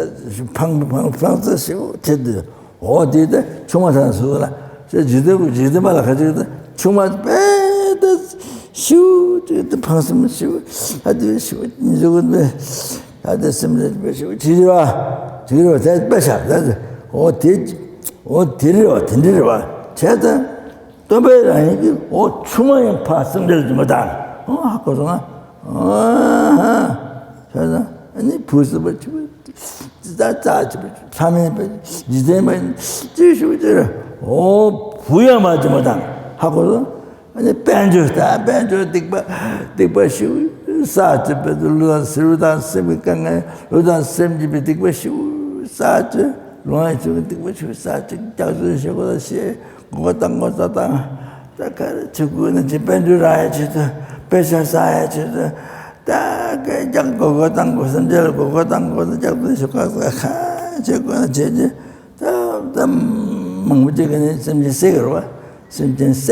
ཕངས་ཕངས་ཕངས་ཚ་ཞུ་ཁྱེད་དེ་འོ་དེ་ད་ཆུང་མ་ཐང་སུ་ལ་ཞེས་འཇིག་རྟེན་གྱི་འཇིག་རྟེན་པ་ལ་ཁ་ཅིག་ད་ཆུང་མ་པས་ད་ཞུ་ཅིག་ད་ཕངས་སེམས་ཞུ་ཧ་དེ་ཞུ་མཛུབ་གུ་དེ་ད་དེ་སེམས་ལ་པས་ཞུ་ཅི་རེད་བ་ཅི་རེད་བ་དེ་པས་ཤ་ད་འོ་དེ་འོ་དེ་རེད་བ་དེ་འདྲ་རེད་བ་བྱས་ཙང་། སྟོན་པས་རང་ཉིད་ཀྱིས་འོ་ཆུང་མ་ཡང་ཕ་སེམས་ཁྲལ་དུ་མི་བཏང་། ཨོ་ཧ་གོ་སོང་ང་། ཨོ་ཧ། ཤ་ཟ་ཨ་ནི་བུ་སྲིད་པ་ཆུ་ཙ་ཙ་ཆུ་ཕ་མེད་པ་འཇིག་རྟེན་པ་ཅི་ཞུ་ཅི་རེད། འོ་བུ་ཡང་མ་ཅི་མ་བཏང་། ཧ་གོ་སོང་། ཨ་ནི་དཔལ་འབྱོར་ད་དཔལ་འབྱོར་སྡིག་པ་སྡིག་པ་ཞུ་ས་ཅི་པའི་ལུས་དང་ལུས་དང་སེམས་ཀྱི་དཀའ་ངལ་ལུས་དང་སེམས་ཀྱི་པའི་སྡིག་པ་ཞུ་ས་ཅི་ལུས་དང་སེམས་ཀྱི་སྡིག་པ་ཞུ་ས་ཅི་རྒྱག་ཚུལ་ཞེ་གོ་ད་ཤེས། མགོ་སྐོར་བཏང་མགོ་སྐོར་བཏང་། ད་ག་རེ་བྱེད་དགོས་ན་ཅི་དཔལ་འབྱོར་རག་ཡ་ཆེད་དུ་དཔེ་ཆ་བསགས་ཡ་ཆེད་དུ་ད་ག་རྒྱང་མགོ་སྐོར་བཏང་དགོས་སེམས་ཅན་ལ་མགོ་སྐོར་བཏང་དགོས་ན་རྒྱག་དགོས་ཤོག་ཁ་ཁ་བྱེད་དགོས་ན་བྱེད་ཀྱི་ད་ད་མང་པོ་ཅིག་གི་ནི་སེམས་ཅན་བསད་ཀྱི་རེད་བ། སེམས་ཅན་བསད་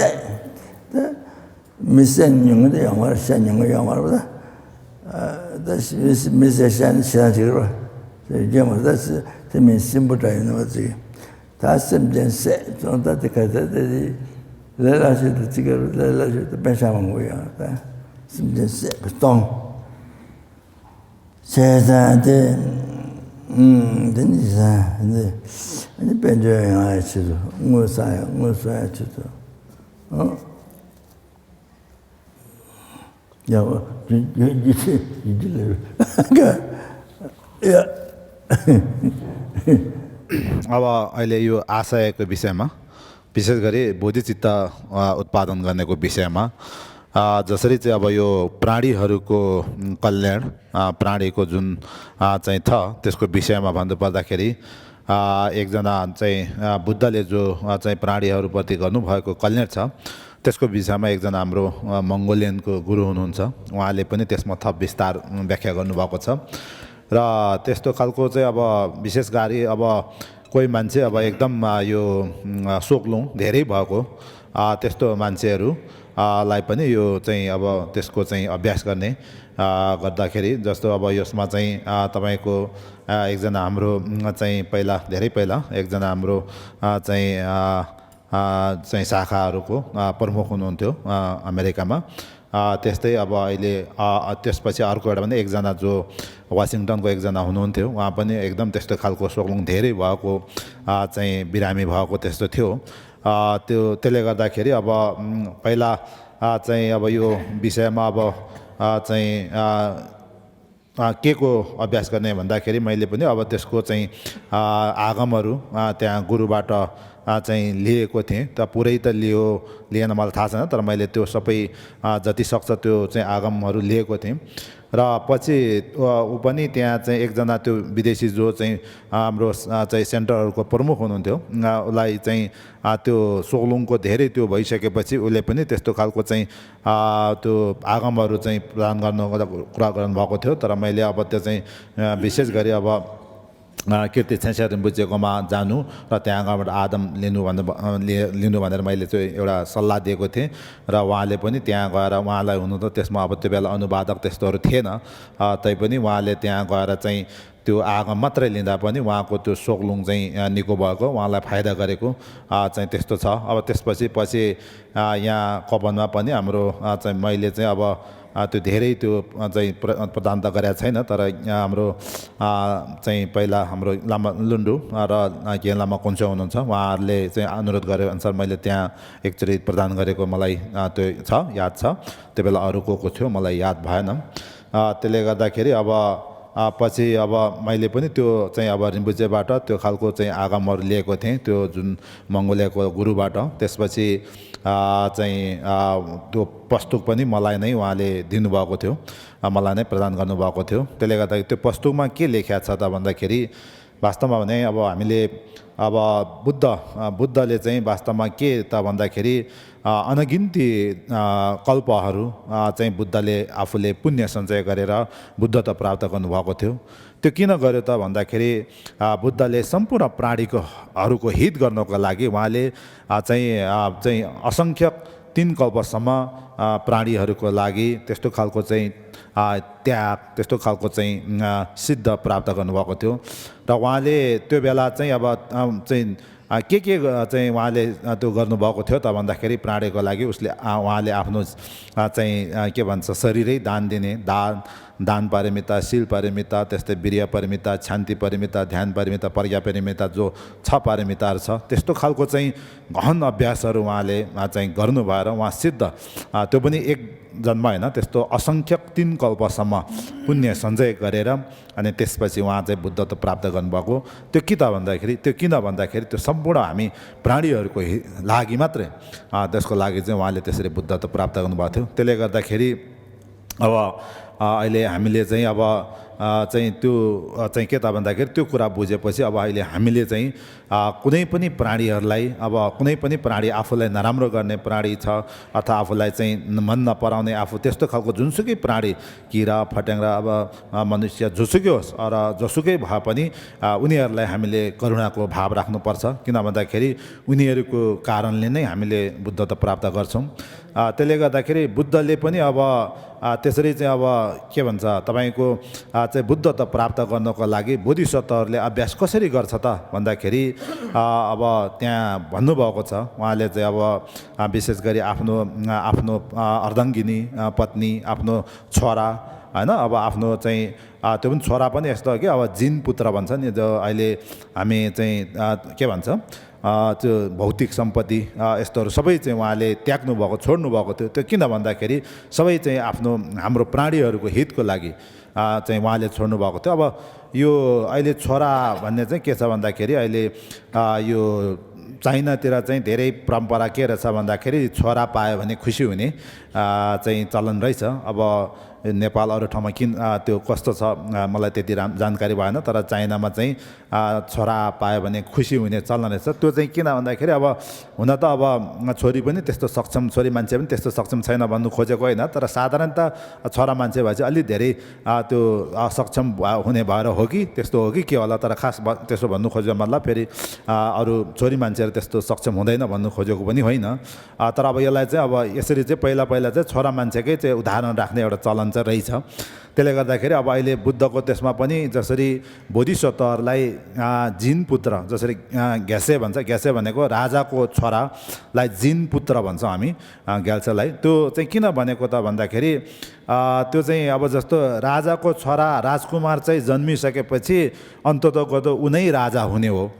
ད་མི་བསད་ཉུང་ངུ་དེ་ཡོང་བ་རེད། བསད་ཉུང་ངུ་ཡོང་བ་རེད་བ། ད་མི་བསད་ཤ་ཤ་ཅིག་རེད་བ། ཡོད་མ་རེད། ད་དེ་མིན་སྲིན་པོ་འདྲ་ཡོད་ན་བ་ཅིག་ད་སེམས་ཅན་བསད་ཙང་ད་དེ་ག་ད་དེ་ལས་སླ་ཤོས་དེ་ཅི་ག་རུ་ལས་སླ་ཤོས་དེ་དཔེ་ཆ་མང་པོ་ཡང་ད་སེམས་ཅན་བསད་པ་གཏོང་། བྱས་ཙང་དེ་ཨུམ་དེ་ནི་ཟ་འདི་ཨ་ནི་དཔལ་འབྱོར་ཡོང་ཡ་ཆེད་དུ་དངུལ་བསགས་ཡ་དངུལ་གསོག་ཡ་ཆེད་དུ་ཨང་། ཡ་ཡ་ཡ་ཡ། अब अहिले यो आशयको विषयमा, विशेष गरी बोधिचित्त, अ, उत्पादन गर्नेको विषयमा, अ, जसरी चाहिँ अब यो प्राणीहरूको, उम्, कल्याण, अ, प्राणीको जुन, अ, चाहिँ छ, त्यसको विषयमा भन्नुपर्दाखेरि, अ, एकजना चाहिँ, अ, बुद्धले जो, अ, चाहिँ प्राणीहरूप्रति गर्नुभएको कल्याण छ, त्यसको विषयमा एकजना हाम्रो, अ, मङ्गोलियनको गुरु हुनुहुन्छ, उहाँले पनि त्यसमा थप विस्तार, उम्, व्याख्या गर्नुभएको छ। र त्यस्तो खालको चाहिँ अब विशेष गरी अब कोही मान्छे अब एकदम, अ, यो, उम्, अ, सोक्लुङ धेरै भएको, अ, त्यस्तो मान्छेहरू, अ, लाई पनि यो चाहिँ अब त्यसको चाहिँ अभ्यास गर्ने, अ, गर्दाखेरि जस्तो अब यसमा चाहिँ, अ, तपाईँको, अ, एकजना हाम्रो, उम्, चाहिँ पहिला, धेरै पहिला एकजना हाम्रो, अ, चाहिँ, अ, अ, चाहिँ शाखाहरूको, अ, प्रमुख हुनुहुन्थ्यो, अ, अमेरिकामा। अ, त्यस्तै अब अहिले, अ, अ, त्यसपछि अर्को एउटा पनि एकजना जो वासिङटनको एकजना हुनुहुन्थ्यो, उहाँ पनि एकदम त्यस्तो खालको सोक्लुङ धेरै भएको, अ, चाहिँ बिरामी भएको त्यस्तो थियो। अ, त्यो, त्यसले गर्दाखेरि अब, उम्, पहिला, अ, चाहिँ अब यो विषयमा अब, अ, चाहिँ, अ, अ, के को अभ्यास गर्ने भन्दाखेरि मैले पनि अब त्यसको चाहिँ, अ, आगमहरू, अ, त्यहाँ गुरुबाट, अ, चाहिँ लिएको थिएँ। त पुरै त लियो, लिएन, मलाई थाहा छैन, तर मैले त्यो सबै जति सक्छ त्यो चाहिँ आगमहरू लिएको थिएँ। र पछि ऊ पनि त्यहाँ चाहिँ एकजना त्यो विदेशी जो चाहिँ हाम्रो चाहिँ सेन्टरहरूको प्रमुख हुनुहुन्थ्यो, उसलाई चाहिँ त्यो सोगलुङको धेरै त्यो भइसकेपछि उसले पनि त्यस्तो खालको चाहिँ त्यो आगमहरू चाहिँ प्रदान गर्नु कुरा गर्नुभएको थियो। तर मैले अब त्यो चाहिँ विशेष गरी अब कीर्ति छेस्या रिम्बुचेकोमा जानु र त्यहाँ गएर आगम लिनु भनेर लिनु भनेर मैले चाहिँ एउटा सल्लाह दिएको थिएँ। र उहाँले पनि त्यहाँ गएर, उहाँलाई हुनु त त्यसमा अब त्यो बेला अनुवादक त्यस्तोहरू थिएन, तैपनि उहाँले त्यहाँ गएर चाहिँ त्यो आगम मात्रै लिँदा पनि उहाँको त्यो सोगलुङ चाहिँ निको भएको, उहाँलाई फाइदा गरेको चाहिँ त्यस्तो छ। अब त्यसपछि पछि यहाँ कपनमा पनि हाम्रो चाहिँ मैले चाहिँ अब त्यो धेरै त्यो चाहिँ प्रदान त गरेका छैन, तर यहाँ हाम्रो चाहिँ पहिला हाम्रो लामा लुन्डु र घेन लामा कुन्चो हुनुहुन्छ, उहाँहरूले चाहिँ अनुरोध गरे अनुसार मैले त्यहाँ एकचोटि प्रदान गरेको मलाई त्यो छ, याद छ। त्यो बेला अरू को को थियो मलाई याद भएन। त्यसले गर्दाखेरि अब पछि अब मैले पनि त्यो चाहिँ अब रिम्बुचेबाट त्यो खालको चाहिँ आगमहरू लिएको थिएँ, त्यो जुन मङ्गोलियाको गुरुबाट। त्यसपछि चाहिँ त्यो पुस्तक पनि मलाई नै उहाँले दिनुभएको थियो, मलाई नै प्रदान गर्नुभएको थियो। त्यसले गर्दाखेरि त्यो पुस्तकमा के लेख्या छ त भन्दाखेरि, वास्तवमा भने अब हामीले अब बुद्ध बुद्धले चाहिँ वास्तवमा के त भन्दाखेरि अनगिन्ती कल्पहरू चाहिँ बुद्धले आफूले पुण्य सञ्चय गरेर बुद्धत्व प्राप्त गर्नुभएको थियो। त्यो किन गर्यो त भन्दाखेरि बुद्धले सम्पूर्ण प्राणीकोहरूको हित गर्नको लागि उहाँले चाहिँ चाहिँ असङ्ख्यक तिन कल्पसम्म प्राणीहरूको लागि त्यस्तो खालको चाहिँ त्याग, त्यस्तो खालको चाहिँ सिद्ध प्राप्त गर्नुभएको थियो। र उहाँले त्यो बेला चाहिँ अब चाहिँ के के चाहिँ उहाँले त्यो गर्नुभएको थियो त भन्दाखेरि प्राणीको लागि उसले उहाँले आफ्नो चाहिँ के भन्छ, शरीरै दान दिने, दान दान पारमिता, शील पारमिता, त्यस्तै वीर्य पारमिता, क्षान्ति पारमिता, ध्यान पारमिता, प्रज्ञा पारमिता जो छ पारमिताहरू छ, त्यस्तो खालको चाहिँ गहन अभ्यासहरू उहाँले चाहिँ गर्नुभएर उहाँ सिद्ध, त्यो पनि एक जन्म होइन, त्यस्तो असङ्ख्यक तिन कल्पसम्म पुण्य सञ्चय गरेर अनि त्यसपछि उहाँ चाहिँ बुद्धत्व प्राप्त गर्नुभएको। त्यो कि त भन्दाखेरि, त्यो किन भन्दाखेरि त्यो सम्पूर्ण हामी प्राणीहरूको लागि मात्रै, त्यसको लागि चाहिँ उहाँले त्यसरी बुद्धत्व प्राप्त गर्नुभएको थियो। त्यसले गर्दाखेरि अब अहिले हामीले चाहिँ अब चाहिँ त्यो चाहिँ के त भन्दाखेरि त्यो कुरा बुझेपछि अब अहिले हामीले चाहिँ कुनै पनि प्राणीहरूलाई, अब कुनै पनि प्राणी आफूलाई नराम्रो गर्ने प्राणी छ अथवा आफूलाई चाहिँ मन नपराउने, आफू त्यस्तो खालको जुनसुकै प्राणी, किरा फट्याङ्ग्रा, अब मनुष्य जोसुकै होस् र जोसुकै भए पनि उनीहरूलाई हामीले करुणाको भाव राख्नुपर्छ। किन भन्दाखेरि उनीहरूको कारणले नै हामीले बुद्धत्व प्राप्त गर्छौँ। त्यसले गर्दाखेरि बुद्धले पनि अब त्यसरी चाहिँ अब के भन्छ, तपाईँको चाहिँ बुद्धत्व प्राप्त गर्नको लागि बोधिसत्वहरूले अभ्यास कसरी गर्छ त भन्दाखेरि अब त्यहाँ भन्नुभएको छ। उहाँले चाहिँ अब विशेष गरी आफ्नो आफ्नो अर्धाङ्गिनी पत्नी, आफ्नो छोरा, होइन, अब आफ्नो चाहिँ त्यो पनि छोरा पनि यस्तो हो कि अब जिन पुत्र भन्छ नि, जो अहिले हामी चाहिँ के भन्छ, त्यो भौतिक सम्पत्ति यस्तोहरू सबै चाहिँ उहाँले त्याग्नुभएको, छोड्नुभएको थियो। त्यो किन भन्दाखेरि सबै चाहिँ आफ्नो हाम्रो प्राणीहरूको हितको लागि चाहिँ उहाँले छोड्नुभएको थियो। अब यो अहिले छोरा भन्ने चाहिँ के छ भन्दाखेरि अहिले यो चाइनातिर चाहिँ धेरै परम्परा के रहेछ भन्दाखेरि छोरा पायो भने खुसी हुने चाहिँ चलन रहेछ। अब नेपाल अरू ठाउँमा किन त्यो कस्तो छ मलाई त्यति राम जानकारी भएन, तर चाइनामा चाहिँ छोरा पायो भने खुसी हुने चलन रहेछ। त्यो चाहिँ किन भन्दाखेरि अब हुन त अब छोरी पनि त्यस्तो सक्षम, छोरी मान्छे पनि त्यस्तो सक्षम छैन भन्नु खोजेको होइन, तर साधारणतः छोरा मान्छे भएपछि अलि धेरै त्यो असक्षम हुने भएर हो कि त्यस्तो हो कि के होला, तर खास त्यसो भन्नु खोजेको मतलब फेरि अरू छोरी मान्छेहरू त्यस्तो सक्षम हुँदैन भन्नु खोजेको पनि होइन। तर अब यसलाई चाहिँ अब यसरी चाहिँ पहिला पहिला चाहिँ छोरा मान्छेकै चाहिँ उदाहरण राख्ने एउटा चलन चाहिँ रहेछ। त्यसले गर्दाखेरि अब अहिले बुद्धको त्यसमा पनि जसरी बोधिसत्वहरूलाई जिन पुत्र, जसरी घ्यासे भन्छ, घ्यासे भनेको राजाको छोरालाई जिन पुत्र भन्छौँ हामी, घ्याल्सेलाई। त्यो चाहिँ किन भनेको त भन्दाखेरि त्यो चाहिँ अब जस्तो राजाको छोरा राजकुमार चाहिँ जन्मिसकेपछि अन्ततोगत उनै राजा हुने हो।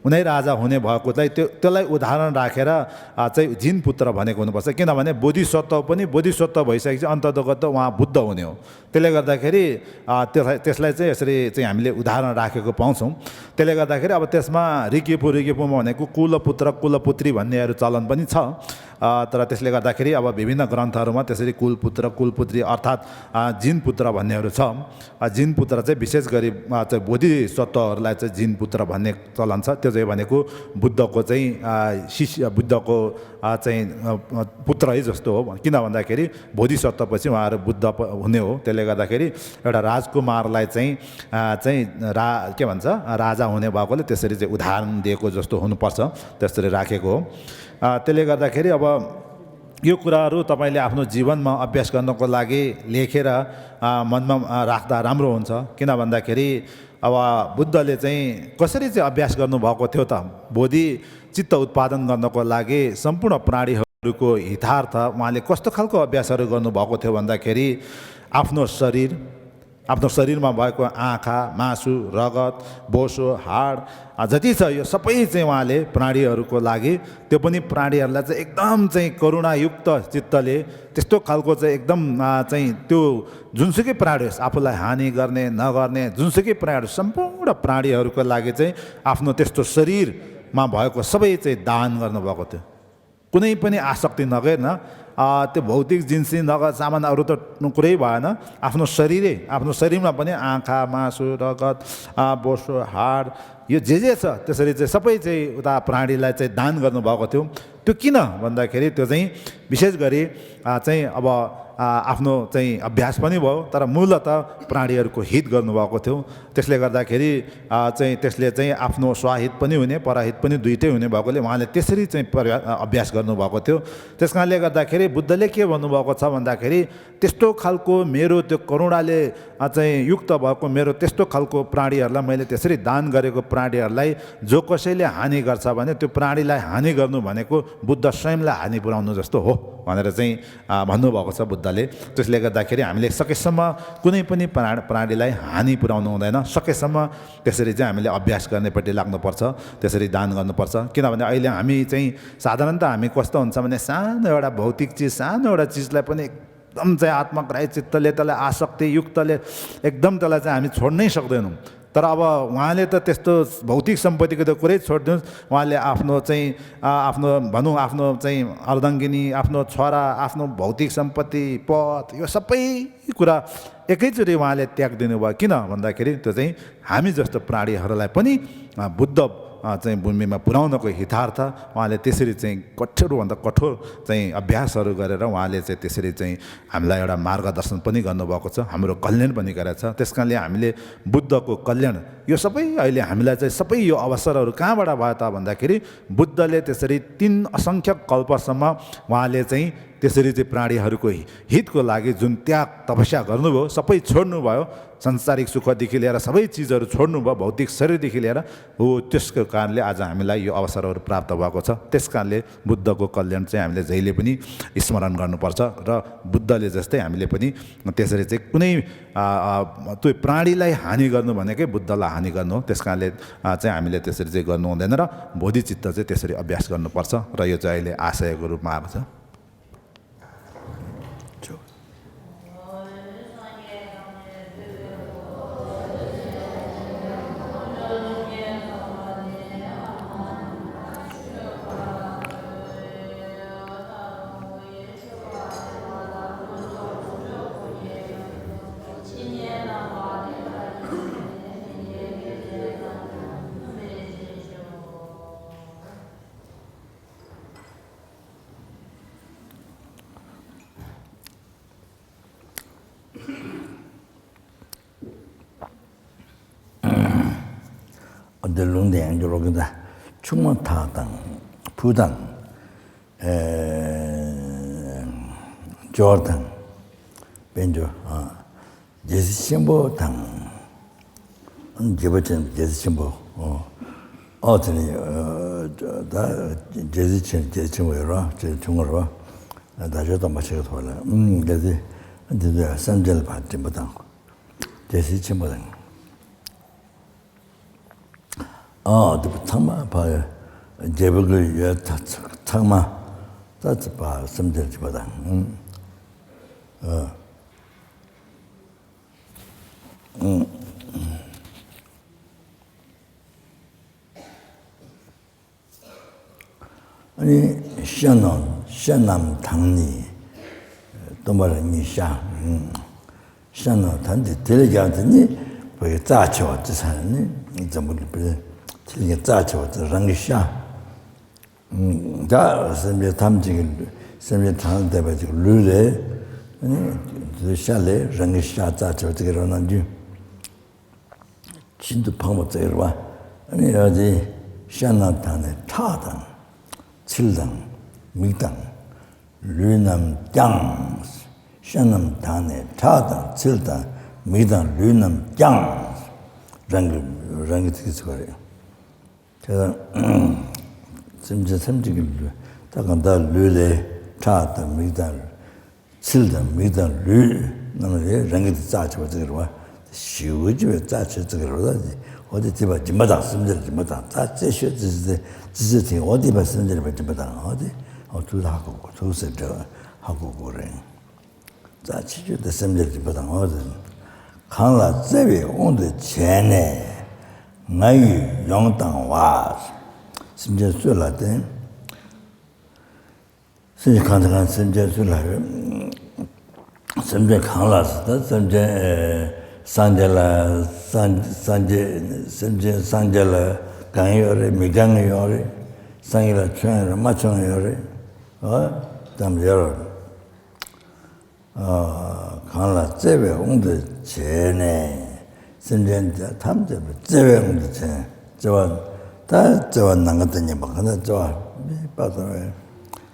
उनै राजा हुने भएकोलाई त्यो, त्यसलाई उदाहरण राखेर, आ, चाहिँ जिन पुत्र भनेको हुनुपर्छ। किनभने बोधिसत्व पनि बोधिसत्व भइसकेपछि अन्तर्गत उहाँ बुद्ध हुने हो। त्यसले गर्दाखेरि, आ, त्यसलाई, त्यसलाई चाहिँ यसरी चाहिँ हामीले उदाहरण राखेको पाउँछौँ। त्यसले गर्दाखेरि अब त्यसमा रिकेपु, रिकेपुमा भनेको कुलपुत्र, कुलपुत्री भन्नेहरू चलन पनि छ। आ, तर त्यसले गर्दाखेरि अब विभिन्न ग्रन्थहरूमा त्यसरी कुलपुत्र, कुलपुत्री अर्थात्, आ, जिनपुत्र भन्नेहरू छ। आ, जिनपुत्र चाहिँ विशेष गरी, आ, चाहिँ बोधिसत्वहरूलाई चाहिँ जिनपुत्र भन्ने चलन छ। त्यो चाहिँ भनेको बुद्धको चाहिँ, आ, शिष्य, बुद्धको, आ, चाहिँ, आ, आ, पुत्र है जस्तो हो। किन भन्दाखेरि बोधिसत्वपछि उहाँहरू बुद्ध प-, हुने हो। त्यसले गर्दाखेरि एउटा राजकुमारलाई चाहिँ, आ, चाहिँ रा-, के भन्छ, राजा हुने भएकोले त्यसरी चाहिँ उदाहरण दिएको जस्तो हुनुपर्छ, त्यसरी राखेको हो। आ, त्यसले गर्दाखेरि अब यो कुराहरू तपाईँले आफ्नो जीवनमा अभ्यास गर्नको लागि लेखेर, आ, मनमा, आ, राख्दा राम्रो हुन्छ। किन भन्दाखेरि अब बुद्धले चाहिँ कसरी चाहिँ अभ्यास गर्नुभएको थियो त? बोधि चित्त उत्पादन गर्नको लागि सम्पूर्ण प्राणीहरूको हितार्थ उहाँले कस्तो खालको अभ्यासहरू गर्नुभएको थियो भन्दाखेरि आफ्नो शरीर, आफ्नो शरीरमा भएको आँखा, मासु, रगत, बोसो, हाड, आ, जति छ यो सबै चाहिँ उहाँले प्राणीहरूको लागि, त्यो पनि प्राणीहरूलाई चाहिँ एकदम चाहिँ करुणायुक्त चित्तले, त्यस्तो खालको चाहिँ एकदम, आ, चाहिँ त्यो जुनसुकै प्राणी होस्, आफूलाई हानि गर्ने, नगर्ने जुनसुकै प्राणी, सम्पूर्ण प्राणीहरूको लागि चाहिँ आफ्नो त्यस्तो शरीरमा भएको सबै चाहिँ दान गर्नुभएको थियो। कुनै पनि आसक्ति नगर्न, आ, त्यो भौतिक जिनिस नगर सामानहरू त कुरै भएन, आफ्नो शरीरै, आफ्नो शरीरमा पनि आँखा, मासु, रगत, आ, बोसो, हाड, यो जे जे छ त्यसरी चाहिँ सबै चाहिँ उता प्राणीलाई चाहिँ दान गर्नुभएको थियो। त्यो किन भन्दाखेरि त्यो चाहिँ विशेष गरी, आ, चाहिँ अब, आ, आफ्नो चाहिँ अभ्यास पनि भयो, तर मूलत प्राणीहरूको हित गर्नुभएको थियो। त्यसले गर्दाखेरि, आ, चाहिँ त्यसले चाहिँ आफ्नो स्वहित पनि हुने, परहित पनि दुइटै हुने भएकोले उहाँले त्यसरी चाहिँ पर्या-, अभ्यास गर्नुभएको थियो। त्यस कारणले गर्दाखेरि बुद्धले के भन्नुभएको छ भन्दाखेरि, त्यस्तो खालको मेरो त्यो करुणाले, आ, चाहिँ युक्त भएको मेरो त्यस्तो खालको प्राणीहरूलाई, मैले त्यसरी दान गरेको प्राणीहरूलाई जो कसैले हानि गर्छ भने त्यो प्राणीलाई हानि गर्नु भनेको बुद्ध स्वयंलाई हानि पुर्याउनु जस्तो हो भनेर चाहिँ, आ, भन्नुभएको छ बुद्धले। त्यसले गर्दाखेरि हामीले सकेसम्म कुनै पनि प्रा-, प्राणीलाई हानि पुर्याउनु हुँदैन। सकेसम्म त्यसरी चाहिँ हामीले अभ्यास गर्नेपट्टि लाग्नुपर्छ, त्यसरी दान गर्नुपर्छ। किनभने अहिले हामी चाहिँ साधारणतः हामी कस्तो हुन्छ भने सानो एउटा भौतिक चिज, सानो एउटा चिजलाई पनि एकदम चाहिँ आत्मग्राही चित्तले, त्यसलाई आसक्ति युक्तले एकदम त्यसलाई चाहिँ हामी छोड्नै सक्दैनौँ। तर अब उहाँले त त्यस्तो भौतिक सम्पत्तिको त कुरै छोडिदिनुहोस्, उहाँले आफ्नो चाहिँ, आ, आफ्नो भनौँ, आफ्नो चाहिँ अर्धाङ्गिनी, आफ्नो छोरा, आफ्नो भौतिक सम्पत्ति, पद, यो सबै कुरा एकैचोटि उहाँले त्याग दिनुभयो। किन भन्दाखेरि त्यो चाहिँ हामी जस्तो प्राणीहरूलाई पनि, आ, बुद्ध, आ, चाहिँ भूमिमा पुर्याउनको हितार्थ उहाँले त्यसरी चाहिँ कठोरभन्दा कठोर चाहिँ अभ्यासहरू गरेर उहाँले चाहिँ त्यसरी चाहिँ हामीलाई एउटा मार्गदर्शन पनि गर्नुभएको छ, हाम्रो कल्याण पनि गरेको छ। त्यस कारणले हामीले बुद्धको कल्याण, यो सबै अहिले हामीलाई चाहिँ सबै यो अवसरहरू कहाँबाट भयो त भन्दाखेरि बुद्धले त्यसरी तीन असंख्य कल्पसम्म उहाँले चाहिँ त्यसरी चाहिँ प्राणीहरूको हितको लागि जुन त्याग तपस्या गर्नुभयो, सबै छोड्नुभयो, सांसारिक सुखदेखि लिएर सबै चिजहरू छोड्नुभयो, भौतिक शरीरदेखि लिएर हो। त्यसको कारणले आज हामीलाई यो अवसरहरू प्राप्त भएको छ। त्यस कारणले बुद्धको कल्याण चाहिँ हामीले जहिले पनि स्मरण गर्नुपर्छ र बुद्धले जस्तै हामीले पनि त्यसरी चाहिँ कुनै, आ, आ, त्यो प्राणीलाई हानि गर्नु भनेकै बुद्धलाई हानि गर्नु हो। त्यस कारणले, आ, चाहिँ हामीले त्यसरी चाहिँ गर्नु हुँदैन र बोधिचित्त चाहिँ त्यसरी अभ्यास गर्नुपर्छ र यो चाहिँ अहिले आशयको रूपमा आएको छ। འདི་ལུང་བསྟན་ཡང་འགྱུར་བ་ཀུན་ད་ཆུང་མ་ཐག་དང་ཕུ་དང་། ཨེ། འབྱོར་དང་། དཔལ་འབྱོར། ཨ། རྒྱལ་སྲིད་ཆེན་པོ་དང་། རྒྱལ་པོ་ཆེན་རྒྱལ་སྲིད་ཆེན་པོ། ཨོ། ཨོ་དེ་ནི། ཨ། ད་རྒྱལ་སྲིད་ཆེན་རྒྱལ་སྲིད་ཆེན་པོ་ཡོད་རོ། ཆེན་ཆུང་ངུ་རོ། ད་ཆོས་དམ་པ་ཆེ་གི་ཐོག་ལ། ཨུམ། རྒྱལ་སྲིད་འདི་ཚོ་སེམས་ཅན་ལ་ཕར་འདྲེན་པ་དང་། རྒྱལ་སྲིད་ཆེན་པོ་དང་། ཨ་དེ་ཚང་མ་ཕ་རྒྱལ་པོ་གི་ཡོད་ཚང་མ་ད་ཚེ་ཕ་སེམས་ཅན་སྦྱིན་པ་དང་། ཨ་ཨ་ནི་ཤ་རྣམས་ཤ་རྣམས་དང་ནི། སྟོན་པ་རང་ཉིད་ཤ། ཤ་རྣམས་དང་ནི་དེ་ལས་ཀྱང་དེ་ནི་བོད་ཀྱི་རྩ་ཆེ་བ་དེ་ཚ་ནི་འཛམ་བུ་གླིང་པའི་དེ་ལས་ཀྱང་རྩ་ཆེ་བ་དེ་རང་གི་ཤ། ད་སེམས་ཅན་ཐམས་ཅད་ཀྱི་སེམས་ཅན་གང་ལ་བལྟས་པ་ཅིག་ལུས་ལས་ནི་དེ་ཤ་ལས་རང་གི་ཤ་རྩ་ཆེ་བ་དེ་གི་རང་རྣམས་རྒྱུ། ཤིན་ཏུ་ཕངས་པ་བཙལ་བ། ཨ་ནི་ཡང་དེ་ཤ་རྣམས་དང་ནི་ཁྲག་དང་། ཚིལ་དང་། མིག་དང་། ལུས་རྣམས་ཀྱང་། ཤ་རྣམས་དང་ནི་ཁྲག་དང་ཚིལ་དང་མིག་དང་ལུས་རྣམས་ཀྱང་། རང་གི་རང་གི་ཚིག་ཚིག་པ་རེད། དེ་དང་སེམས་ཅན་སེམས་ཅན་གྱི་ལུས་ད་གང་ལྟར་ལུས་ལས་ཁྲག་དང་མིག་དང་། ཚིལ་དང་མིག་དང་ལུས་རྣམས་ལས་རང་གི་དེ་རྩ་ཆེ་བ་ཙིག་རེད་བ། ཞི་བ་ཅི་བའི་རྩ་ཆེ་ཙིག་རེད་བ། འོ་དེ་དེ་བ་སྦྱིན་པ་དང་སེམས་ཅན་ལ་སྦྱིན་པ་དང་རྩ་རྩེ་ཤོས་ཙི་ཙི་ཙི་ཙི་དེ་འོ་དེ་བ་སེམས་ཅན་ལ་སྦྱིན་པ་དང་འོ་དེ་འོ་ཐུགས་ལ་ཧ་གོ་གོ་ཐུགས་སེ་འདྲ་ཧ་གོ་གོ་རེད། རྩ་ཆེ་ཤོས་དེ་སེམས་ཅན་ལ་སྦྱིན་པ་དང་འོ་དེ། གང་ལ་བརྩེ་བའི་དབང་དུ་བྱས་ནས་ང་ཡིས་ཡོངས་བཏང་བ། སེམས་ཅན་སུ་ལ་བརྟེན། སེམས་ཅན་གང་དང་གང་སེམས་ཅན་སུ་ལ་ཡོད། སེམས་ཅན་གང་ལ་ཟེར་ད་སེམས་ཅན་སངས་རྒྱས་ལ་སངས་སངས་རྒྱས་སེམས་ཅན་སངས་རྒྱས་ལ་གང་ཡོད་རེད་མི་གང་ཡོད་རེད། སངས་རྒྱས་ལ་ཆོས་ཡོད་རེད་མ་ཆོས་ཡོད་རེད། ཨ་ཙམ་ཡོད་རེད། གང་ལ་བརྩེ་བའི་དབང་དུ་བྱས་ནས་སེམས་ཅན་ཐམས་ཅད་བརྩེ་བའི་དབང་དུ་བྱས་བརྩེ་བ་ད་བརྩེ་བ་ནམ་མཁའ་དང་མཉམ་པ་གང་ལྟར་བརྩེ་བ་མེད་པ་དང་བའི་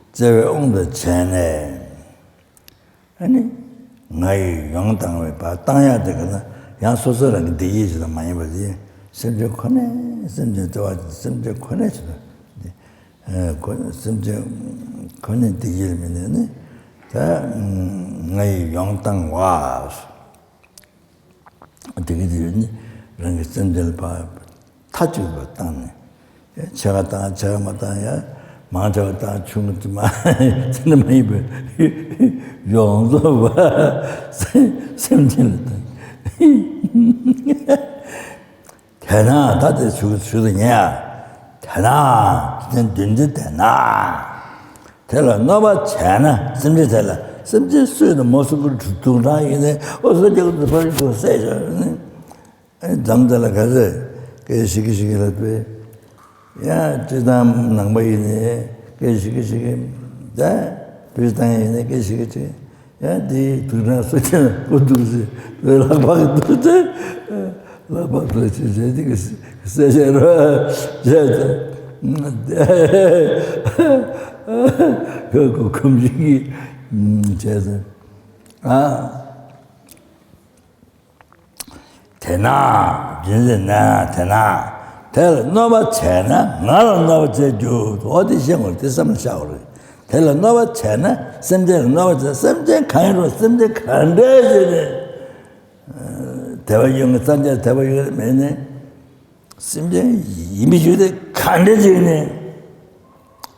བརྩེ་བའི་དབང་དུ་བྱས་ནས་ཨ་ནི་ང་ཡིས་ཡོངས་བཏང་བའི་བ་བཏང་ཡག་དེ་ག་ན་ཡང་སོ་སོ་རང་གི་བདེ་སྐྱིད་ཞིག་དང་མ་ཡིན་པ་དེ་སེམས་ཅན་ཁོ་ནས་སེམས་ཅན་བརྩེ་བ་སེམས་ཅན་ཁོ་ནས་ཞིག་དང་། ཁོ་སེམས་ཅན་ཁོ་ནས་འདི་ཡིར་མི་ནས་ནི་ད་ང་ཡིས་ཡོངས་བཏང་བ། དེ་གི་དེ་ནི་རང་གི་སེམས་ཅན་ལ་ཕར་མཐའ་གཅིག་པ་བཏང་ནས་ཆེ་བ་བཏང་ཆེ་བ་མ་བཏང་ཡ་མང་ཆེ་བ་བཏང་ཆུང་ངུ་དེ་མ་ཚེ་ན་མ་ཡིན་པའི་ཡོངས་རྫོགས་པ་སེམས་ཅན་ལ་བཏང་། དེས་ན་ད་དེ་ཞུ་ཞུ་དུ་ཉེ་ཡ། དེས་ན་དེ་འདུན་འདི་དེས་ན། དེ་ལ་གནོད་པ་བྱས་ན་སེམས་ཅན་དེ་ལ་སེམས་ཅན་སུས་ནི་མོ་སུ་ཀུ་དུག་དྲག་ཡིན་ནས་ཨོ་སོ་རྒྱག་ཏུ་ཕར་གོ་སད་ཤོར་ནི། ཨེ་འཛམ་དེ་ལ་ག་ཚོད་སྐད་ཤིག་གི་ཤིག་གི་ལ་དཔེ། ཡ་སྤྱིར་བཏང་ནང་པ་ཡིན་ནས་སྐད་ཤིག་གི་ཤིག་གི་ད་བུས་བཏང་ཡིན་ནས་སྐད་ཤིག་གི་ཤིག་ཡ་དེའི་དུག་སྦྲང་སོ་ཆེན་ཀོ་འདུག་ཟེར་བའི་ལག་པ་གི་འདུག་ཚེ་ལག་པ་འདུག་ཅེས་བྱས་ཏེ་གི་སེ་བྱས་རོ་བྱས་ཏེ་ཀོ་ཀོ་ཁུམ་ཞིག་གི་བྱས་ཏེ་ཨ། དེས་ན། རྒྱུ་མཚན་ན་དེས་ན། དེ་ལ་གནོད་པ་བྱས་ན་ང་ལ་གནོད་པ་བྱེད་རྒྱུ་འོ་དེ་ཤེས་དགོས་དེ་བསམ་བློ་བཞག་དགོས་རེད། དེ་ལ་གནོད་པ་བྱས་ན་སེམས་ཅན་ལ་གནོད་པ་བྱས་སེམས་ཅན་གང་ཡིན་རུང་སེམས་ཅན་ག་འདྲས་ཞིག་རེད། དད་པ་ཡོད་ངེས་སངས་རྒྱས་དད་པ་ཡོད་མེད་ནས་སེམས་ཅན་ཡིན་པའི་རྒྱུ་དེ་ག་འདྲས་ཞིག་ནས་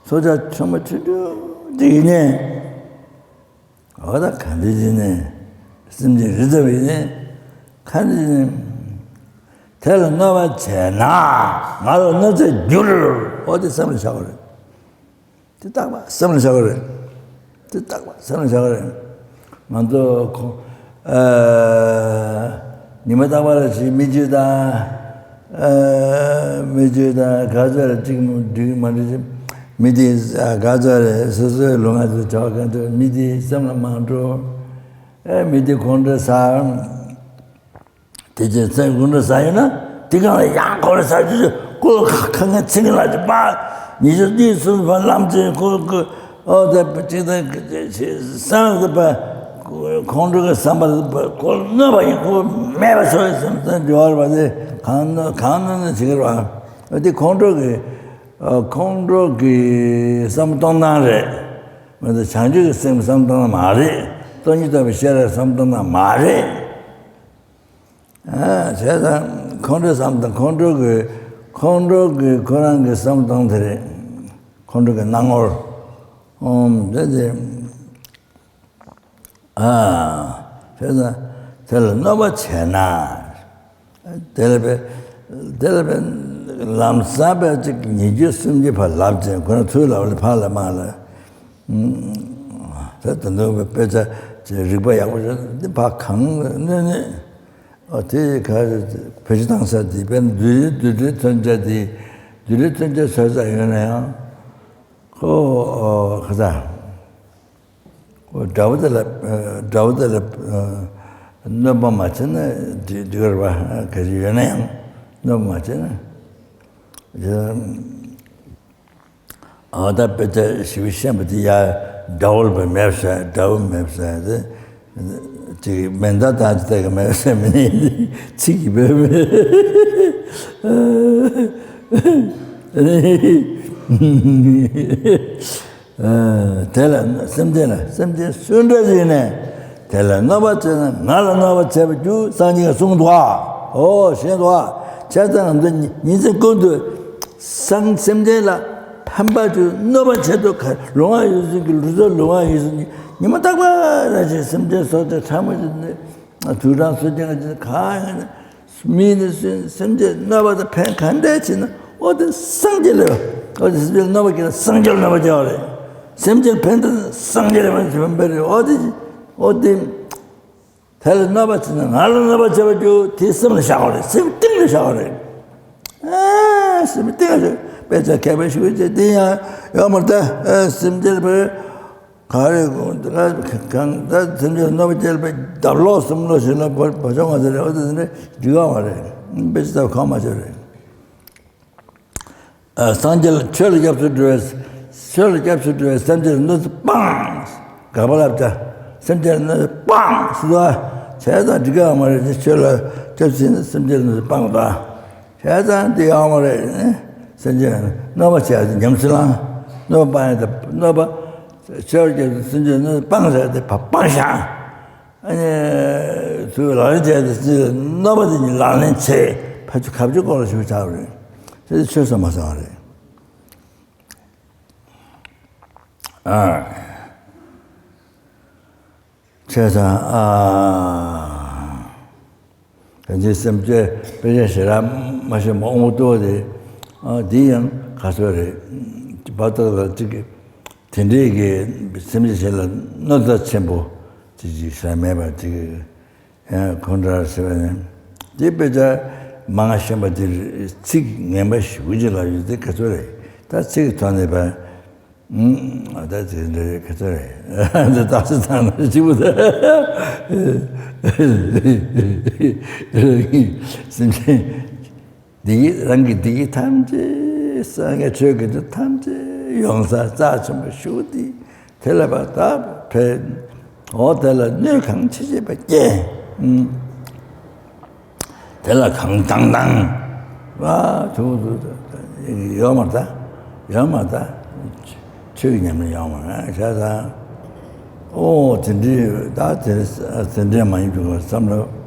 སོ་ཆ་ཆུང་མ་ཆུང་ཆུང་ཅིག་ཡིན་ནས། འོ་ད་ག་འདྲ་ཅིག་ནས་སེམས་ཅན་རི་ཙམ་ཡིན་ནས་ག་འདྲ་ཅིག་ནས་དེ་ལ་གནོད་པ་བྱས་ན་ང་ལ་གནོད་འཚེ་འགྱུར། འོ་དེ་སེམས་ལ་བཞག་པ་རེད། དེ་རྟག་པ་སེམས་ལ་བཞག་པ་རེད། དེ་རྟག་པ་སེམས་ལ་བཞག་པ་རེད། ང་ཚོ་ཁོ་ཨ་ཉི་མ་རྟག་པར་ཞིག་མི་རྒྱུད་དང་། མི་རྒྱུད་དང་ག་ཚོད་རེ་གཅིག་འགྲིག་མ་འགྲིག་མི་དེ་ག་ཚོད་རེ་སོ་སོའི་ལུས་ངག་ཚོ་བྱ་བ་ག་ཚོད་མི་དེ་སེམས་ལ་མ་འགྲོ། ཨེ་མི་དེ་ཁོང་ཁྲོ་ཟ། དེ་རྗེས་སེམས་ཁོང་ཁྲོ་ཟ་ཡོད་ན་དེ་གང་ལ་ཡང་ཁོང་ཁྲོ་ཟ་རྒྱུ་ཁོ་ཁ་ཁ་ངན་ཚིག་ལ་ཅི་པ་ཉི་ཤུ་གཉིས་གསུམ་པ་ལམ་ཆེན་ཁོ་ཁོ། ཨོ་ད་གཅིག་དང་གཅིག་བསམ་ཟེར་བ། ཁོང་ཁྲོ་གི་བསམ་པ་ཟེར་བ་ཁོ་གནོད་པ་ཡིན་ཁོ་མེད་པ་ཆོག་ཡིན་བསམ་བསམ་འགྱུར་བ་རེད་པ། དེ་གང་གནོད་གང་གནོད་ན་བྱེད་ཀྱི་རེད་པ། དེ་ཁོང་ཁྲོ་གི་ཨ་ཁོང་ཁྲོ་གི་བསམ་བློ་གཏོང་སྟངས་རེད། མི་ཚེ་བྱང་ཆུབ་ཀྱི་སེམས་བསམ་བློ་གཏོང་སྟངས་མ་རེད། སྟོང་ཉིད་རྟོགས་པའི་ཤེས་རབ་བསམ་བློ་གཏོང་སྟངས་མ་རེད། ཨ་བྱས་ཙང་ཁོང་ཁྲོའི་བསམ་དང་ཁོང་ཁྲོ་གི་ ཁོང་ཁྲོ་གི་ཁོ་རང་གི་བསམ་སྟངས་དེ་རེད། ཁོང་ཁྲོ་གི་སྣང་ངོར། ཨོམ་དེ་དེ། ཨ། དེ་ལ་དེ་ལ་གནོད་པ་བྱས་ན། དེ་ལ་བས་དེ་ལ་བས་ལམ་སང་བས་ཅིག་ཉེས་སྤྱོད་སེམས་ཅན་ཕར་ལབ་ཅིང་ཁོ་རང་ཚུར་ལབ་ལ་ཕར་ལ་མར་ལ། ད་དུང་དཔེ་ཆ་རིག་པ་ཡག་པོ་ཞིག་འདི་ཕར་གང་གནོད་ནས། ཨ་དེ་ག་བེད་སྤྱོད་བཏང་ས་དེ་དཔེར་ན་བདུད་རྩི་བདུད་རྩི་ཐོན་ཆ་དེ། བདུད་རྩི་ཐོན་ཆ་ཟ་ས་ཡོད་ན་ཡང་ཁོ་ཁ་ཚ་ཁོ་དགྲ་བོ་དེ་ལ་དགྲ་བོ་དེ་ལ་གནོད་པ་མ་བྱས་ན་འགྲིག་འགྲིག་གི་རེད་པ། ག་ཚོད་ཡོད་ན་ཡང་གནོད་པ་མ་བྱས་ན། ཨ་ད་དཔེ་ཆ་ཞིབ་ཤེས་པ་དེ་ཡ་དགྲ་བོ་ལ་མེད་ས་དགྲ་བོ་མེད་ས་དེ་ཅིག་མེ་མདའ་བཏང་ཅི་ལྟ་གི་མེད་ས་མི་ནི་ཚིག་གི་བོད་མི་དེ་ལ་སེམས་ཅན་ལ་སེམས་ཅན་སུ་འདྲ་ཞིག་ནས། དེ་ལ་གནོད་པ་བྱས་ན་ང་ལ་གནོད་པ་བྱས་པར་འགྱུར་སངས་རྒྱས་ཀྱིས་གསུངས་འདུག་ཨ། ཨོ་ཞེས་འདུག་ཨ། བྱས་ཙང་ང་ཚོ་ཉིན་མཚན་ཀུན་ཏུ་སངས་སེམས་ཅན་ལ་ཕན་པ་བྱུང་གནོད་པ་བྱེད་དུ་ག་ལོང་བ་ཡོད་ཚུལ་གྱི་ལུས་རྩལ་ལོང་བ་ཡོད་ཚུལ་གྱི་ཉི་མ་རྟག་པར་ར་ཞིག་སེམས་ཅན་སྲོག་ཆགས་ཕྲ་མོ་ཞིག་ནི་དུག་དྲང་སོ་ཅན་གྱི་གང་ཡང་མི་ནི་སེམས་ཅན་གནོད་པ་དང་ཕན་ག་འདྲ་བྱེད་ན་ཨོ་དེ་སངས་རྒྱས་ལ་ཨོ་དེ་སེམས་ཅན་གནོད་པ་བྱེད་ན་སངས་རྒྱས་ལ་གནོད་པ་བྱེད་པ་རེད། སེམས་ཅན་ཕན་ཐོགས་སངས་རྒྱས་ལ་ཕན་ཐོགས་རེད། ཨོ་དེ་ཨོ་དེ། དེ་ལ་གནོད་པ་བྱས་ན་ང་ལ་གནོད་པ་བྱས་པ་རྒྱུ་དེ་སེམས་ལ་བཞག་པ་རེད། སེམས་གཏིང་ལ་བཞག་པ་རེད། ཨ་སེམས་གཏིང་ལ་བཞག་དཔེ་ཆ་མཁས་པ་ཞིག་བྱས་དེ་ཡང་ཡོད་མ་རེད་ད། ཨ་སེམས་ཅན་པའི་ག་རེ་གང་ད་སེམས་ཅན་གནོད་པ་བྱས་པའི་རྡབ་ལོག་སེམས་ལོག་ཞིག་ལ་བ་བ་ཆོག་མ་ཟེར་རེད། འོ་དེ་ཟེར་ནས་འགྲིག་ཡོད་མ་རེད། དཔེ་ཆ་ལྟ་བ་གང་མ་བྱས་རེད། སངས་རྒྱས་ལ་ཆོས་ལ་སྐྱབས་སུ་འགྲོ་བའི་ཆོས་ལ་སྐྱབས་སུ་འགྲོ་བའི་སེམས་ཅན་གནོད་འཚེ་སྤངས། དགག་པ་བསླབ་བྱ། སེམས་ཅན་གནོད་འཚེ་སྤངས་སུ་དོ། བྱས་ཙང་འགྲིག་གི་ཡོད་མ་རེད། ཆོས་ལ་སྐྱབས་སུ་ཡིན་ན་སེམས་ཅན་གནོད་འཚེ་སྤངས་དོ། བྱས་ཙང་འགྲིག་ཡོད་མ་རེད། སེམས་ཅན་གནོད་པ་བྱས་ཉམས་སུ་བླང་། གནོད་པ་སྤངས་ཡ་དང་གནོད་པ་ཆོས་ལ་སྐྱབས་སུ་སེམས་ཅན་གནོད་འཚེ་སྤངས་ཟེར་ཏེ་ཕར་སྤངས་བཞག་ཨ་ནི་ཚུར་ལག་ལེན་བྱས་ཏེ་ཅི་གནོད་པ་དེ་ཉིད་ལག་ལེན་བྱས་ཕར་ཚུར་གབ་ཅོལ་སྐོར་ལ་ཞུགས་ཆགས་རེད། དེ་ཆོས་སུ་མ་སོང་བ་རེད། ཨ། བྱས་ཙང་ཨ། གང་ཅི་སེམས་ཅན་དཔེ་ཆ་ཞེ་དྲག་མ་ཤེས་མ་འོང་ལྟོས་ཏེ། ཨ་འདི་ཡང་ག་ཚོད་རེད། བར་དོ་ལ་ཅིག་དེ་འདྲའི་གི་སེམས་ཅན་ཞིག་ལ་གནོད་འཚེ་ཆེན་པོ་ཅིག་ཅིག་ཟེར་མེད་པ་ཅིག་ཡང་ཁོང་ཁྲོ་ཟེར་བ་ནི། དེ་དཔེ་ཆ་མང་ཤེས་པ་དེ་ཚིག་ངན་པ་ཞེ་པོ་ཅིག་ལབ་ཡོད་དེ་ག་ཚོད་རེད། ད་ཚིག་གི་ཐོག་ནས་པ། ཨ་ད་ཚིག་འདི་རེད་ག་ཚོད་རེད། འདི་ད་ཚིག་ཐང་ན་གཅིག་པུ་ད། སེམས་ཅན། བདེ་སྐྱིད་རང་གི་བདེ་སྐྱིད་ཐམས་ཅད་སངས་རྒྱས་ཆོས་ཀྱི་བདེ་ཐམས་ཅད་ཡོང་ས་རྩ་ཆེན་པོ་ཞུ་སྟེ་དེ་ལ་བ་ད་ཕན། འོ་དེ་ལ་གནོད་གང་ཆེ་ཆེ་བ་སྐྱེ། དེ་ལ་གང་དང་དང་བ་ཐུག་ཐུག་ཡོད་མ་ད་ཡོད་མ་ད། ཆོས་ཀྱི་ཉམས་ལེན་ཡོང་བ་ན་བྱས་ཙང་། ཨོ་དེ་འདྲའི་ད་དེ་དེ་འདྲའི་མ་ཡིན་འགྲོ་གི་བསམ་བློ་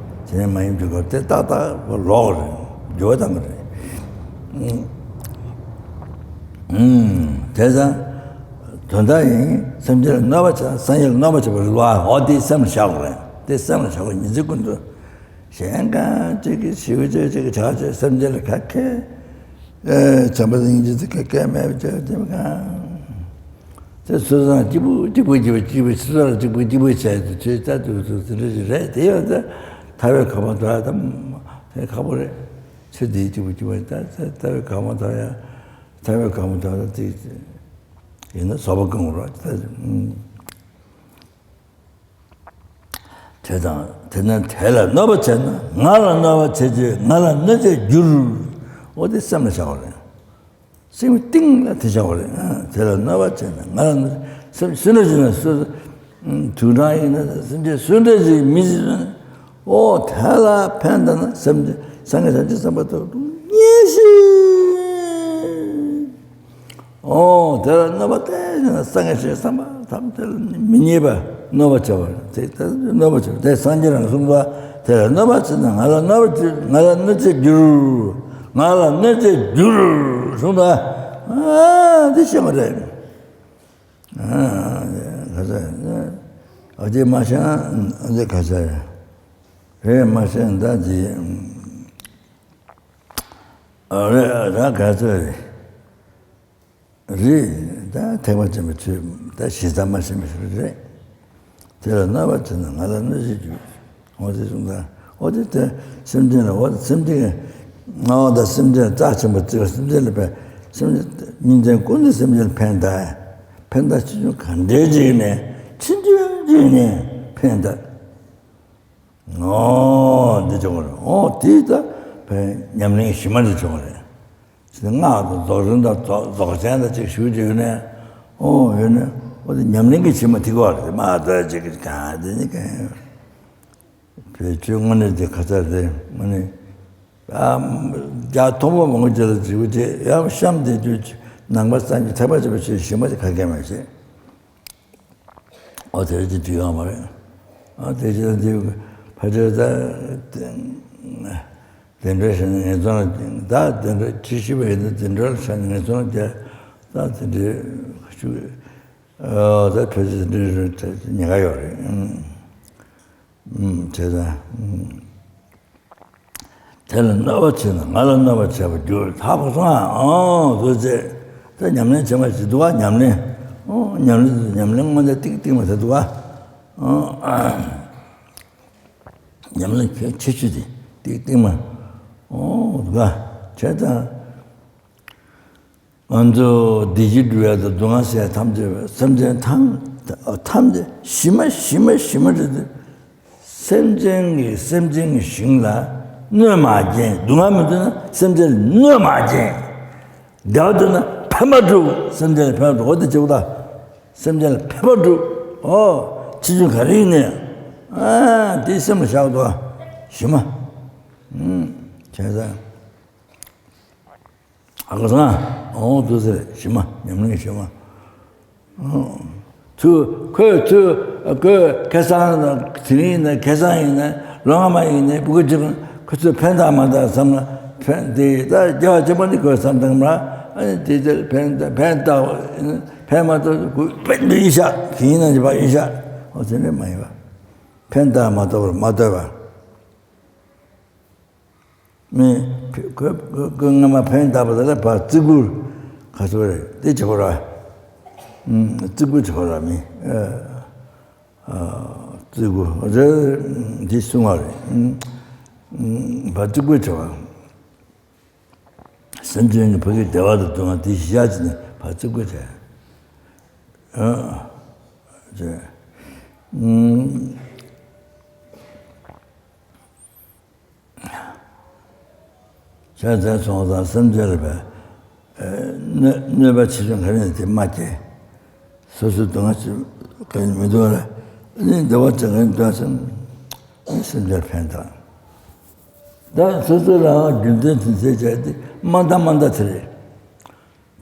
དེ་འདྲའི་མ་ཡིན་འགྲོ་གི་དེ་ཏག་ཏག་ལོག་རེད། འགྱུར་བ་བཏང་གི་རེད། ཨུམ། བྱས་ཙང་དོན་དག་ཡིན་སེམས་ཅན་ལ་གནོད་པ་བྱས་སངས་རྒྱས་ལ་གནོད་པ་བྱེད་པ་རེད་བ། ཨོ་དེ་སེམས་ལ་བཞག་དགོས་རེད། དེ་སེམས་ལ་བཞག་དགོས། ཉིན་མཚན་ཀུན་ཏུ། གཞན་གང་གཅིག་གིས་ཞེ་པོ་ཅིག་གཅིག་གིས་བྱ་བྱེད་སེམས་ཅན་ལ་ག་གེ། ཨེ་བྱམས་པ་སྙིང་རྗེ་དེ་ག་གེ་མེད་པ་བྱ་བྱེད་གང་། དེ་སོ་སོ་གཅིག་པུ་གཅིག་པུ་གཅིག་པུ་གཅིག་པུ་སོ་སོ་ལ་གཅིག་པུ་གཅིག་པུ་བྱས་ཏེ་ཆོས་ལྟ་དུས་སུ་དེ་འདྲ་ཞིག་རེད། དེ་ཡང་ད་ཐར་པའི་གོ་འཕང་ཐོབ་ཡ་ད་དེ་ཁག་པོ་རེད། ཆོས་འདི་གཅིག་པུ་གཅིག་པུ་ད་ད་ཐར་པའི་གོ་འཕང་ཐོབ་ཡ་ཐར་པའི་གོ་འཕང་ཐོབ་ཡ་དེ་ཡིན་ན་བཟོད་པ་སྐྱོང་རོགས་ད། བྱས་ཙང་དེ་ནས་དེ་ལ་གནོད་པ་བྱས་ན་ང་ལ་གནོད་པ་བྱེད་ཅིང་ང་ལ་གནོད་བྱེད་འགྱུར། འོ་དེ་སེམས་ལ་བཞག་པ་རེད། སེམས་གཏིང་ལ་དེ་བཞག་པ་རེད། དེ་ལ་གནོད་པ་བྱས་ན་ང་ལ་གནོད་སེམས་སུ་འདྲ་ཞིག་ན་སུ་དུག་དྲང་ཡིན་ན་སེམས་ཅན་སུ་འདྲ་ཞིག་མི་ཞིག་ན་འོ་དེ་ལ་ཕན་ད་ན་སེམས་ཅན་སངས་རྒྱས་བྱང་ཆུབ་སེམས་དཔའ་ཐོབ་ཏུ་ངེས་ཤིང་། ཨོ་དེ་ལ་གནོད་པ་དེ་བྱས་ན་སངས་རྒྱས་ཞེས་བསམ་པ་ཐམས་ཅད་ལ་མི་ཉེས་པ་གནོད་པ་བྱ་བ་དེ་ལྟར་གནོད་པ་བྱ་བ་དེ་སངས་རྒྱས་རང་གསུངས་པ། དེ་ལ་གནོད་པ་བྱས་ན་ང་ལ་གནོད་པ་བྱེད་ང་ལ་གནོད་བྱེད་འགྱུར། ང་ལ་གནོད་བྱེད་འགྱུར་གསུངས་ད། ཨ་འདི་ཤེས་པ་རེད། ཨ་ག་ཚོད། ཨ་འདི་མ་ཤེས་ན་ཨ་འདི་ག་ཚོད་རེད། རེད་མ་ཤེས་ན་ད་འདི་ཨ་རེད་ད་ག་ཚོད་རེད། རེད། ད་ཐེག་པ་ཆེན་པོའི་ཆོས་ད་གཞི་རྩ་མ་ཤེས་པའི་ཕྱིར་རེད། དེ་ལ་གནོད་པ་བྱས་ན་ང་ལ་གནོད་བྱེད་འགྱུར། འོ་དེ་གསུངས་ད། འོ་དེ་དེ་སེམས་ཅན་ལ་འོ་དེ་སེམས་ཅན་གྱི་སྔ་བ་དང་སེམས་ཅན་རྩ་ཆེན་པོ་བརྩི་བ་སེམས་ཅན་ལ་ཕན། སེམས་ཅན་སྙིང་རྗེ་ཀུན་ནས་སེམས་ཅན་ལ་ཕན་ད། ཕན་ད་ཆེ་ཆུང་ག་འདྲའི་ཅིག་ནས་ཆེ་ཆུང་ཅིག་ནས་ཕན་ད། ཨོ་འདི་བྱུང་བ་རེད། ཨོ་དེ་ད་བས་ཉམས་ལེན་གཞི་མ་འདི་བྱུང་བ་རེད། དེ་སྔགས་དང་རྫོགས་རིམ་དང་རྫོགས་རྫོགས་ཆེན་དང་གཅིག་ཞུགས་བྱས་ནས་ཨོ་ཡོད་ནས་ཨོ་དེ་ཉམས་ལེན་གྱི་གཞི་མ་དེ་གོ་རེད། མ་ད་ཅིག་གི་གང་དེ་ནི་གང་ཡོད། བོད་ཆོས་དངོས་གནས་དེ་ཁ་ཚ་རེད། དངོས་གནས་ཨ་རྒྱ་མཐོན་པོ་མང་པོ་ཅིག་ལ་བྱིའུ་དེ་ཡང་གཤམ་དེ་དུས་ནང་པ་སངས་རྒྱས་ཐེག་པ་ཆེན་པོའི་ཆོས་གཞི་མ་དེ་ག་གེ་མ་བྱེད། ཨོ་དེ་རེད་ཅེས་བྲིས་ཡོང་བ་རེད། ཨ་དེ་ཅེས་དེ་ཕལ་ཆེར་ད་བདེན་གྲོལ་བྱས་ནས་ངན་སོང་ལ་ད་བདེན་གྲོལ་ཅི་ཞིག་པ་ཡིན་ན་བདེན་གྲོལ་བྱས་ནས་ངན་སོང་ལ་བསྐྱལ། ད་དེ་འདྲའི་ཤུགས་ཨོ་ད་ཕལ་ཆེར་འདི་རེད་ཉེན་ཁ་ཡོད་རེད། ཨུམ་ཨུམ་བྱས་ཙང་ཨུམ། དེ་ལ་གནོད་པ་བྱས་ན་ང་ལ་གནོད་པ་བྱས་པར་འགྱུར། ད་གོ་སོང་ཨ། ཨོ་བཟོད་བྱས་ད་ཉམས་ལེན་བྱེད་མ་བྱེད་འདུག་ག་ཉམས་ལེན། ཨོ་ཉམས་ལེན་ཉམས་ལེན་དངོས་གནས་ཏིག་ཏིག་མ་བྱེད་འདུག་ག་ཨོ་ཉམས་ལེན་གལ་ཆེ་ཤོས་དེ་ཏིག་ཏིག་མ་ཨོ་འདུག་ག་བྱས་ཙང་། ང་ཚོ་བདེ་སྐྱིད་སྒྲུབ་ཡ་དང་སྡུག་བསྔལ་སེལ་ཡ་ཐམས་ཅད་སེམས་ཅན་ཐམས་ཐམས་ཅད་གཞི་མ་གཞི་མ་གཞི་མ་རེད་དེ། སེམས་ཅན་གྱི་སེམས་ཅན་གྱི་ཞིང་ལ་གནོད་མ་སྐྱེལ། སྡུག་བསྔལ་མི་འདོད་ན་སེམས་ཅན་ལ་གནོད་མ་སྐྱེལ། བདེ་བ་འདོད་ན་ཕན་པ་སྒྲུབ། སེམས་ཅན་ལ་ཕན་པ་སྒྲུབ། འོ་དེ་བྱེད་དགོས་ད། སེམས་ཅན་ལ་ཕན་པ་སྒྲུབ། ཨོ་ཆེ་ཆུང་ག་རེ་ཡིན་ནའི་ཨ་དེ་སེམས་ལ་བཞག་དགོས་ད། གཞི་མ། ཨུམ་བྱས་ཙང་། ཨ་ཁུ་སང་། ཨོ་དུ་ཟེར་ཞི་མ་ཉམས་ལེན་ཞི་མ། ཨོ། ཚུ་ཁོས་ཚུ་ཁོས་ཁ་སང་དེ་རིང་ཡིན་ན་ཁ་སང་ཡིན་ན་ལོ་སྔ་མ་ཡིན་ན་ཕྲུ་གུ་གཅིག་ཁོ་ཚོས་ཕན་བཏགས་མ་བཏགས་བསམ་ན་ཕན་དེ་ད་རྒྱལ་བ་ཆེན་པོ་ནི་ཁོས་བསམ་བཏང་མ། ཨ་ནི་དེ་ཚོས་ཕན་ཕན་བཏགས་ཕན་མ་བཏགས་ཁོས་ཕན་ཡིན་ཤག་གི་ཡིན་ན་ཡིན་པ་ཡིན་ཤག་ཨོ་དེ་འདྲ་མ་ཡིན་པ་ཕན་བཏགས་མ་བཏགས་པར་མ་ལྟོས་པ། མི་ཁོ་ཁོ་ཁོ་སྔ་མ་ཕན་བཏགས་པ་དེ་ལ་ཕར་བརྩི་བཀུར་ག་ཚོད་རེད་དེ་བྱེད་དགོས་ར། ཨུམ་བརྩི་བཀུར་བྱེད་དགོས་ར་མི། ཨ་ཨ་བརྩི་བཀུར་རེད་འདི་གསུང་བ་རེད། ཨུམ་ཨུམ་ཕར་བརྩི་བཀུར་བྱེད་པ། སེམས་ཅན་གྱི་ཕ་གི་བདེ་བ་དང་སྡུག་བསྔལ་དེ་གཞི་བཞག་བྱས་ནས་ཕར་བརྩི་བཀུར་བྱས། ཨ་བྱས། ཨུམ། བྱས་ཙང་སོང་ཙང་སེམས་ཅན་ལ་བས་གནོད་གནོད་པ་ཆེ་ཆུང་ག་རེ་ཡིན་དེ་མ་སྐྱེལ། སོ་སོའི་སྡུག་བསྔལ་ཅི་ག་ཡིན་མི་འདུག་ལ་ནི་བདེ་བ་ཅན་ག་ཡིན་འདོད་ཙང་སེམས་ཅན་ཕན་དང་། ད་སོ་སོ་རང་རྒྱུ་མཚན་དེ་ཚེ་བྱས་ཏེ་མ་འདའ་མ་འདའ་དེ་རེད།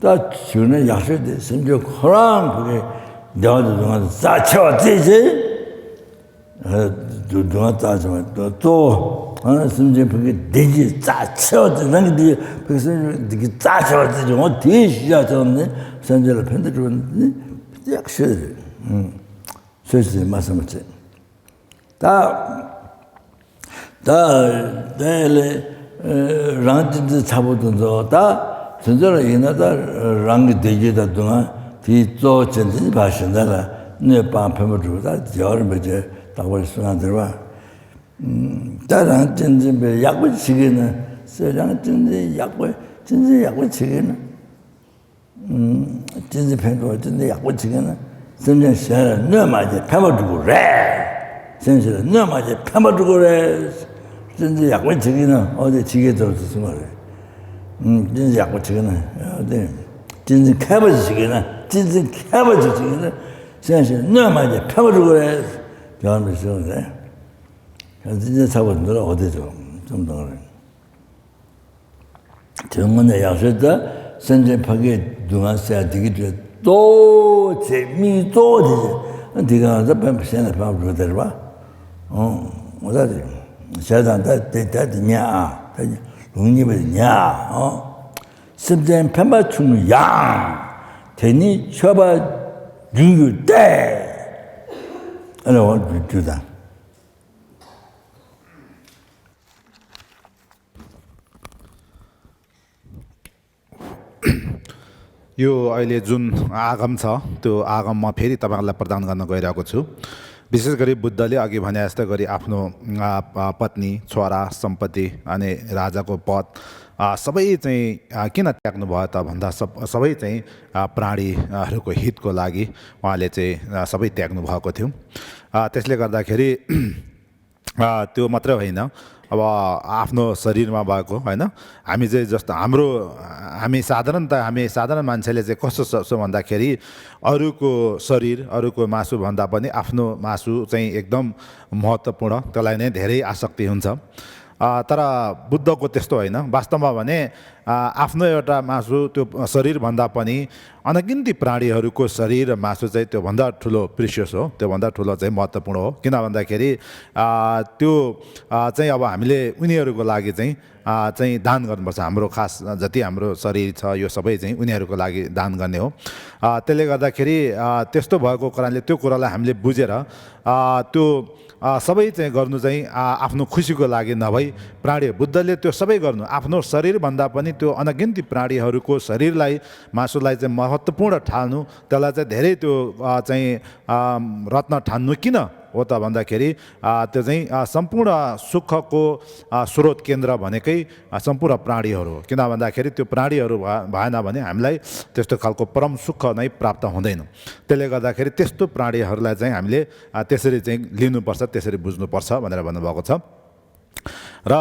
ད་བྱུང་ན་ཡག་ཤོས་དེ་སེམས་ཅན་ཁོ་རང་ཕ་གི་བདེ་བ་དང་སྡུག་བསྔལ་དེ་རྩ་ཆེ་བ་བརྩིས་ཏེ། སྡུག་སྡུག་བསྔལ་རྩ་ཆེ་བ་གཙོ་བོ་སེམས་ཅན་ཕ་གི་བདེ་སྐྱིད་རྩ་ཆེ་བ་བརྩིས། རང་གི་བདེ་སྐྱིད་ཕ་གི་སེམས་ཅན་བདེ་སྐྱིད་རྩ་ཆེ་བ་བརྩིས་ཀྱང་འོ་དེའི་གཞི་བཞག་ཆོག་ནི་སེམས་ཅན་ལ་ཕན་བདེ་སྒྲུབ་ནི་ཡག་ཤོས་རེད། ཚོད་ཅིག་མ་བསམ་པ་བྱེད། ད་ད་དེ་ལས་རང་གཅེས་འཛིན་ཚ་པོ་དེ་ཚོ་ད་དེ་ཚོ་ལ་ཡིན་ན་ད་རང་གི་བདེ་སྐྱིད་དང་སྡུག་བསྔལ་དེའི་གཙོ་བོ་བྱས་ཏེ་ཕར་གཞན་དག་ལ་གནོད་སྤང་ཕན་པ་སྒྲུབ་པ། ད་རྒྱལ་བ་རིན་པོ་ཆེ་རྟག་པར་གསུང་ན་འདིར་བ། ད་རང་གཅེས་འཛིན་པའི་ཡག་པོ་བྱེད་ཀྱི་ན་ཟེར། རང་གཅེས་འཛིན་ཡག་པོ་གཅེས་འཛིན་ཡག་པོ་བྱེད་ཀྱི་ན། གཅེས་འཛིན་ཕན་ཐོགས་གཅེས་འཛིན་ཡག་པོ་བྱེད་ཀྱི་ན་སེམས་ཅན་གཞན་ལ་གནོད་མ་བྱེད་ཕན་པ་སྒྲུབ་དགོས་རེད། སེམས་ཅན་ལ་གནོད་མ་བྱེད་ཕན་པ་སྒྲུབ་དགོས་རེད། གཅེས་འཛིན་ཡག་པོ་བྱེད་ཀྱི་ན་ཨོ་དེ་ཕྱི་རྒྱལ་ཚོ་ཚོ་གསུང་བ་རེད། གཅེས་འཛིན་ཡག་པོ་བྱེད་ཀྱི་ན་ཨོ་དེ་གཅེས་འཛིན་མཁས་པ་ཞིག་བྱེད་ཀྱི་ན་གཅེས་འཛིན་མཁས་པ་ཞིག་བྱེད་ཀྱི་ན་སེམས་ཅན་གནོད་མ་བྱེད་ཕན་པ་སྒྲུབ་དགོས་རེད། ཡང་མི་གསུང་རེད། གཅེས་འཛིན་ཚ་པོ་འདི་ལ་ཨོ་དེ་ཚོ་གསུང་དང་རེད། དོན་དངོས་གནས་ཡག་ཤོས་དེ་སེམས་ཅན་ཕ་གིའི་སྡུག་བསྔལ་སེལ་ཡ་བདེ་སྐྱིད་སྤྲད་གཙོ་བོ་བྱེད་དམིགས་གཙོ་བོ་དེ་བྱེད། འདི་ག་ང་ཚོ་ཕན་པ་གཞན་ལ་ཕན་པ་འགྲོ་དེ་རེད་པ། ཨོ་ད་དེ་བྱས་ཙང་ད་དེ་ད་དེ་ཉན་ཨ་ད་ ལུང་གཉིས་པ་ཉ། སེམས་ཅན་ཕན་པ་ཆུང་ངུ་ཡང་། དེ་ནི་མཆོད་པ་འབྱུང་གྱུར་ཏེ། ཨ་ལ་འོ་འདུ་འདུ་དང་། यो अहिले जुन आगम छ, त्यो आगम म फेरि तपाईँहरूलाई प्रदान गर्न गइरहेको छु। विशेष गरी बुद्धले अघि भने जस्तो गरी आफ्नो, आ, आ, पत्नी, छोरा, सम्पत्ति अनि राजाको पद, आ, सबै चाहिँ, आ, किन त्याग्नुभयो त भन्दा सब सबै चाहिँ, आ, प्राणीहरूको हितको लागि उहाँले चाहिँ, आ, सबै त्याग्नुभएको थियो। आ, त्यसले गर्दाखेरि त्यो मात्रै होइन, अब आफ्नो शरीरमा भएको, होइन, हामी चाहिँ जस्तो हाम्रो हामी साधारण त हामी साधारण मान्छेले चाहिँ कस्तो सक्छौँ भन्दाखेरि अरूको शरीर, अरूको मासुभन्दा पनि आफ्नो मासु चाहिँ एकदम महत्त्वपूर्ण, त्यसलाई नै धेरै आसक्ति हुन्छ। तर बुद्धको त्यस्तो होइन। वास्तवमा भने आफ्नो एउटा मासु, त्यो शरीरभन्दा पनि अनगिन्ती प्राणीहरूको शरीर र मासु चाहिँ त्योभन्दा ठुलो प्रिसियस हो, त्योभन्दा ठुलो चाहिँ महत्त्वपूर्ण हो। किन भन्दाखेरि त्यो चाहिँ अब हामीले उनीहरूको लागि चाहिँ चाहिँ दान गर्नुपर्छ। हाम्रो खास जति हाम्रो शरीर छ, यो सबै चाहिँ उनीहरूको लागि दान गर्ने हो। त्यसले गर्दाखेरि त्यस्तो भएको कारणले त्यो कुरालाई हामीले बुझेर त्यो सबै चाहिँ गर्नु चाहिँ आफ्नो खुसीको लागि नभई प्राणी बुद्धले त्यो सबै गर्नु, आफ्नो शरीरभन्दा पनि त्यो अनगिन्ती प्राणीहरूको शरीरलाई, मासुलाई चाहिँ महत्त्वपूर्ण ठान्नु, त्यसलाई चाहिँ धेरै त्यो चाहिँ रत्न ठान्नु किन हो त भन्दाखेरि त्यो चाहिँ सम्पूर्ण सुखको स्रोत केन्द्र भनेकै सम्पूर्ण प्राणीहरू हो। किन भन्दाखेरि त्यो प्राणीहरू भएन भने हामीलाई त्यस्तो खालको परम सुख नै प्राप्त हुँदैन। त्यसले गर्दाखेरि त्यस्तो प्राणीहरूलाई चाहिँ हामीले त्यसरी चाहिँ लिनुपर्छ, त्यसरी बुझ्नुपर्छ भनेर भन्नुभएको छ। र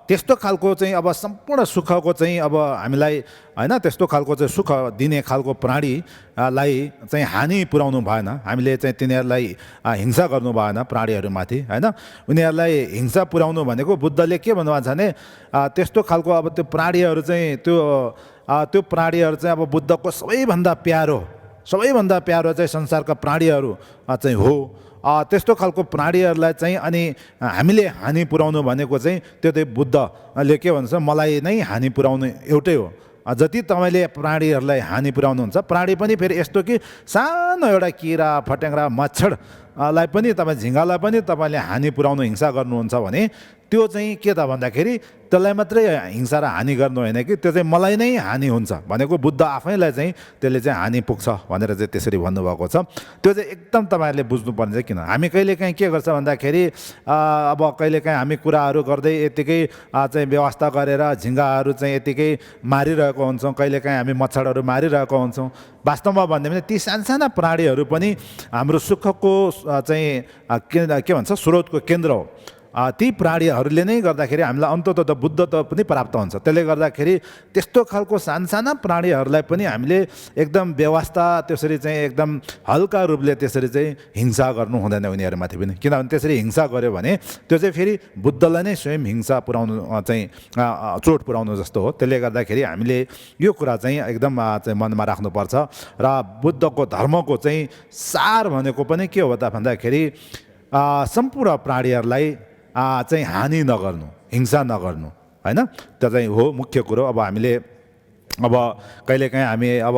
त्यस्तो खालको चाहिँ अब सम्पूर्ण सुखको चाहिँ अब हामीलाई, होइन, त्यस्तो खालको चाहिँ सुख दिने खालको प्राणीलाई चाहिँ हानि पुर्याउनु भएन, हामीले चाहिँ तिनीहरूलाई हिंसा गर्नु भएन प्राणीहरूमाथि, होइन। उनीहरूलाई हिंसा पुर्याउनु भनेको बुद्धले के भन्नुभएको छ भने त्यस्तो खालको अब त्यो प्राणीहरू चाहिँ त्यो त्यो प्राणीहरू चाहिँ अब बुद्धको सबैभन्दा प्यारो, सबैभन्दा प्यारो चाहिँ संसारका प्राणीहरू चाहिँ हो। त्यस्तो खालको प्राणीहरूलाई चाहिँ अनि हामीले हानि पुर्याउनु भनेको चाहिँ त्यो चाहिँ बुद्धले के भन्छ, मलाई नै हानि पुर्याउनु एउटै हो। जति तपाईँले प्राणीहरूलाई हानि पुर्याउनुहुन्छ, प्राणी पनि फेरि यस्तो कि सानो एउटा किरा फट्याङ्ग्रा मच्छरलाई पनि तपाईँ, झिँगालाई पनि तपाईँले हानि पुर्याउनु, हिंसा गर्नुहुन्छ भने त्यो चाहिँ के त भन्दाखेरि त्यसलाई मात्रै हिंसा र हानि गर्नु होइन कि त्यो चाहिँ मलाई नै हानि हुन्छ भनेको बुद्ध आफैलाई चाहिँ त्यसले चाहिँ हानि पुग्छ भनेर चाहिँ त्यसरी भन्नुभएको छ। त्यो चाहिँ एकदम तपाईँहरूले बुझ्नुपर्ने चाहिँ किन हामी कहिलेकाहीँ के गर्छ भन्दाखेरि अब कहिलेकाहीँ हामी कुराहरू गर्दै यत्तिकै चाहिँ व्यवस्था गरेर झिँगाहरू चाहिँ यत्तिकै मारिरहेको हुन्छौँ, कहिलेकाहीँ हामी मच्छरहरू मारिरहेको हुन्छौँ। वास्तवमा भन्यो भने ती सानसाना प्राणीहरू पनि हाम्रो सुखको चाहिँ के के भन्छ, स्रोतको केन्द्र हो। ती प्राणीहरूले नै गर्दाखेरि हामीलाई अन्तत बुद्ध त पनि प्राप्त हुन्छ। त्यसले गर्दाखेरि त्यस्तो खालको सानसाना प्राणीहरूलाई पनि हामीले एकदम व्यवस्था त्यसरी चाहिँ एकदम हल्का रूपले त्यसरी चाहिँ हिंसा गर्नु हुँदैन उनीहरूमाथि पनि। किनभने त्यसरी हिंसा गर्यो भने त्यो चाहिँ फेरि बुद्धलाई नै स्वयं हिंसा पुर्याउनु चाहिँ चोट पुर्याउनु जस्तो हो। त्यसले गर्दाखेरि हामीले यो कुरा चाहिँ एकदम चाहिँ मनमा राख्नुपर्छ। र बुद्धको धर्मको चाहिँ सार भनेको पनि के हो त भन्दाखेरि सम्पूर्ण प्राणीहरूलाई चाहिँ हानि नगर्नु, हिंसा नगर्नु, होइन? त्यो चाहिँ हो मुख्य कुरो। अब हामीले अब कहिलेकाहीँ हामी अब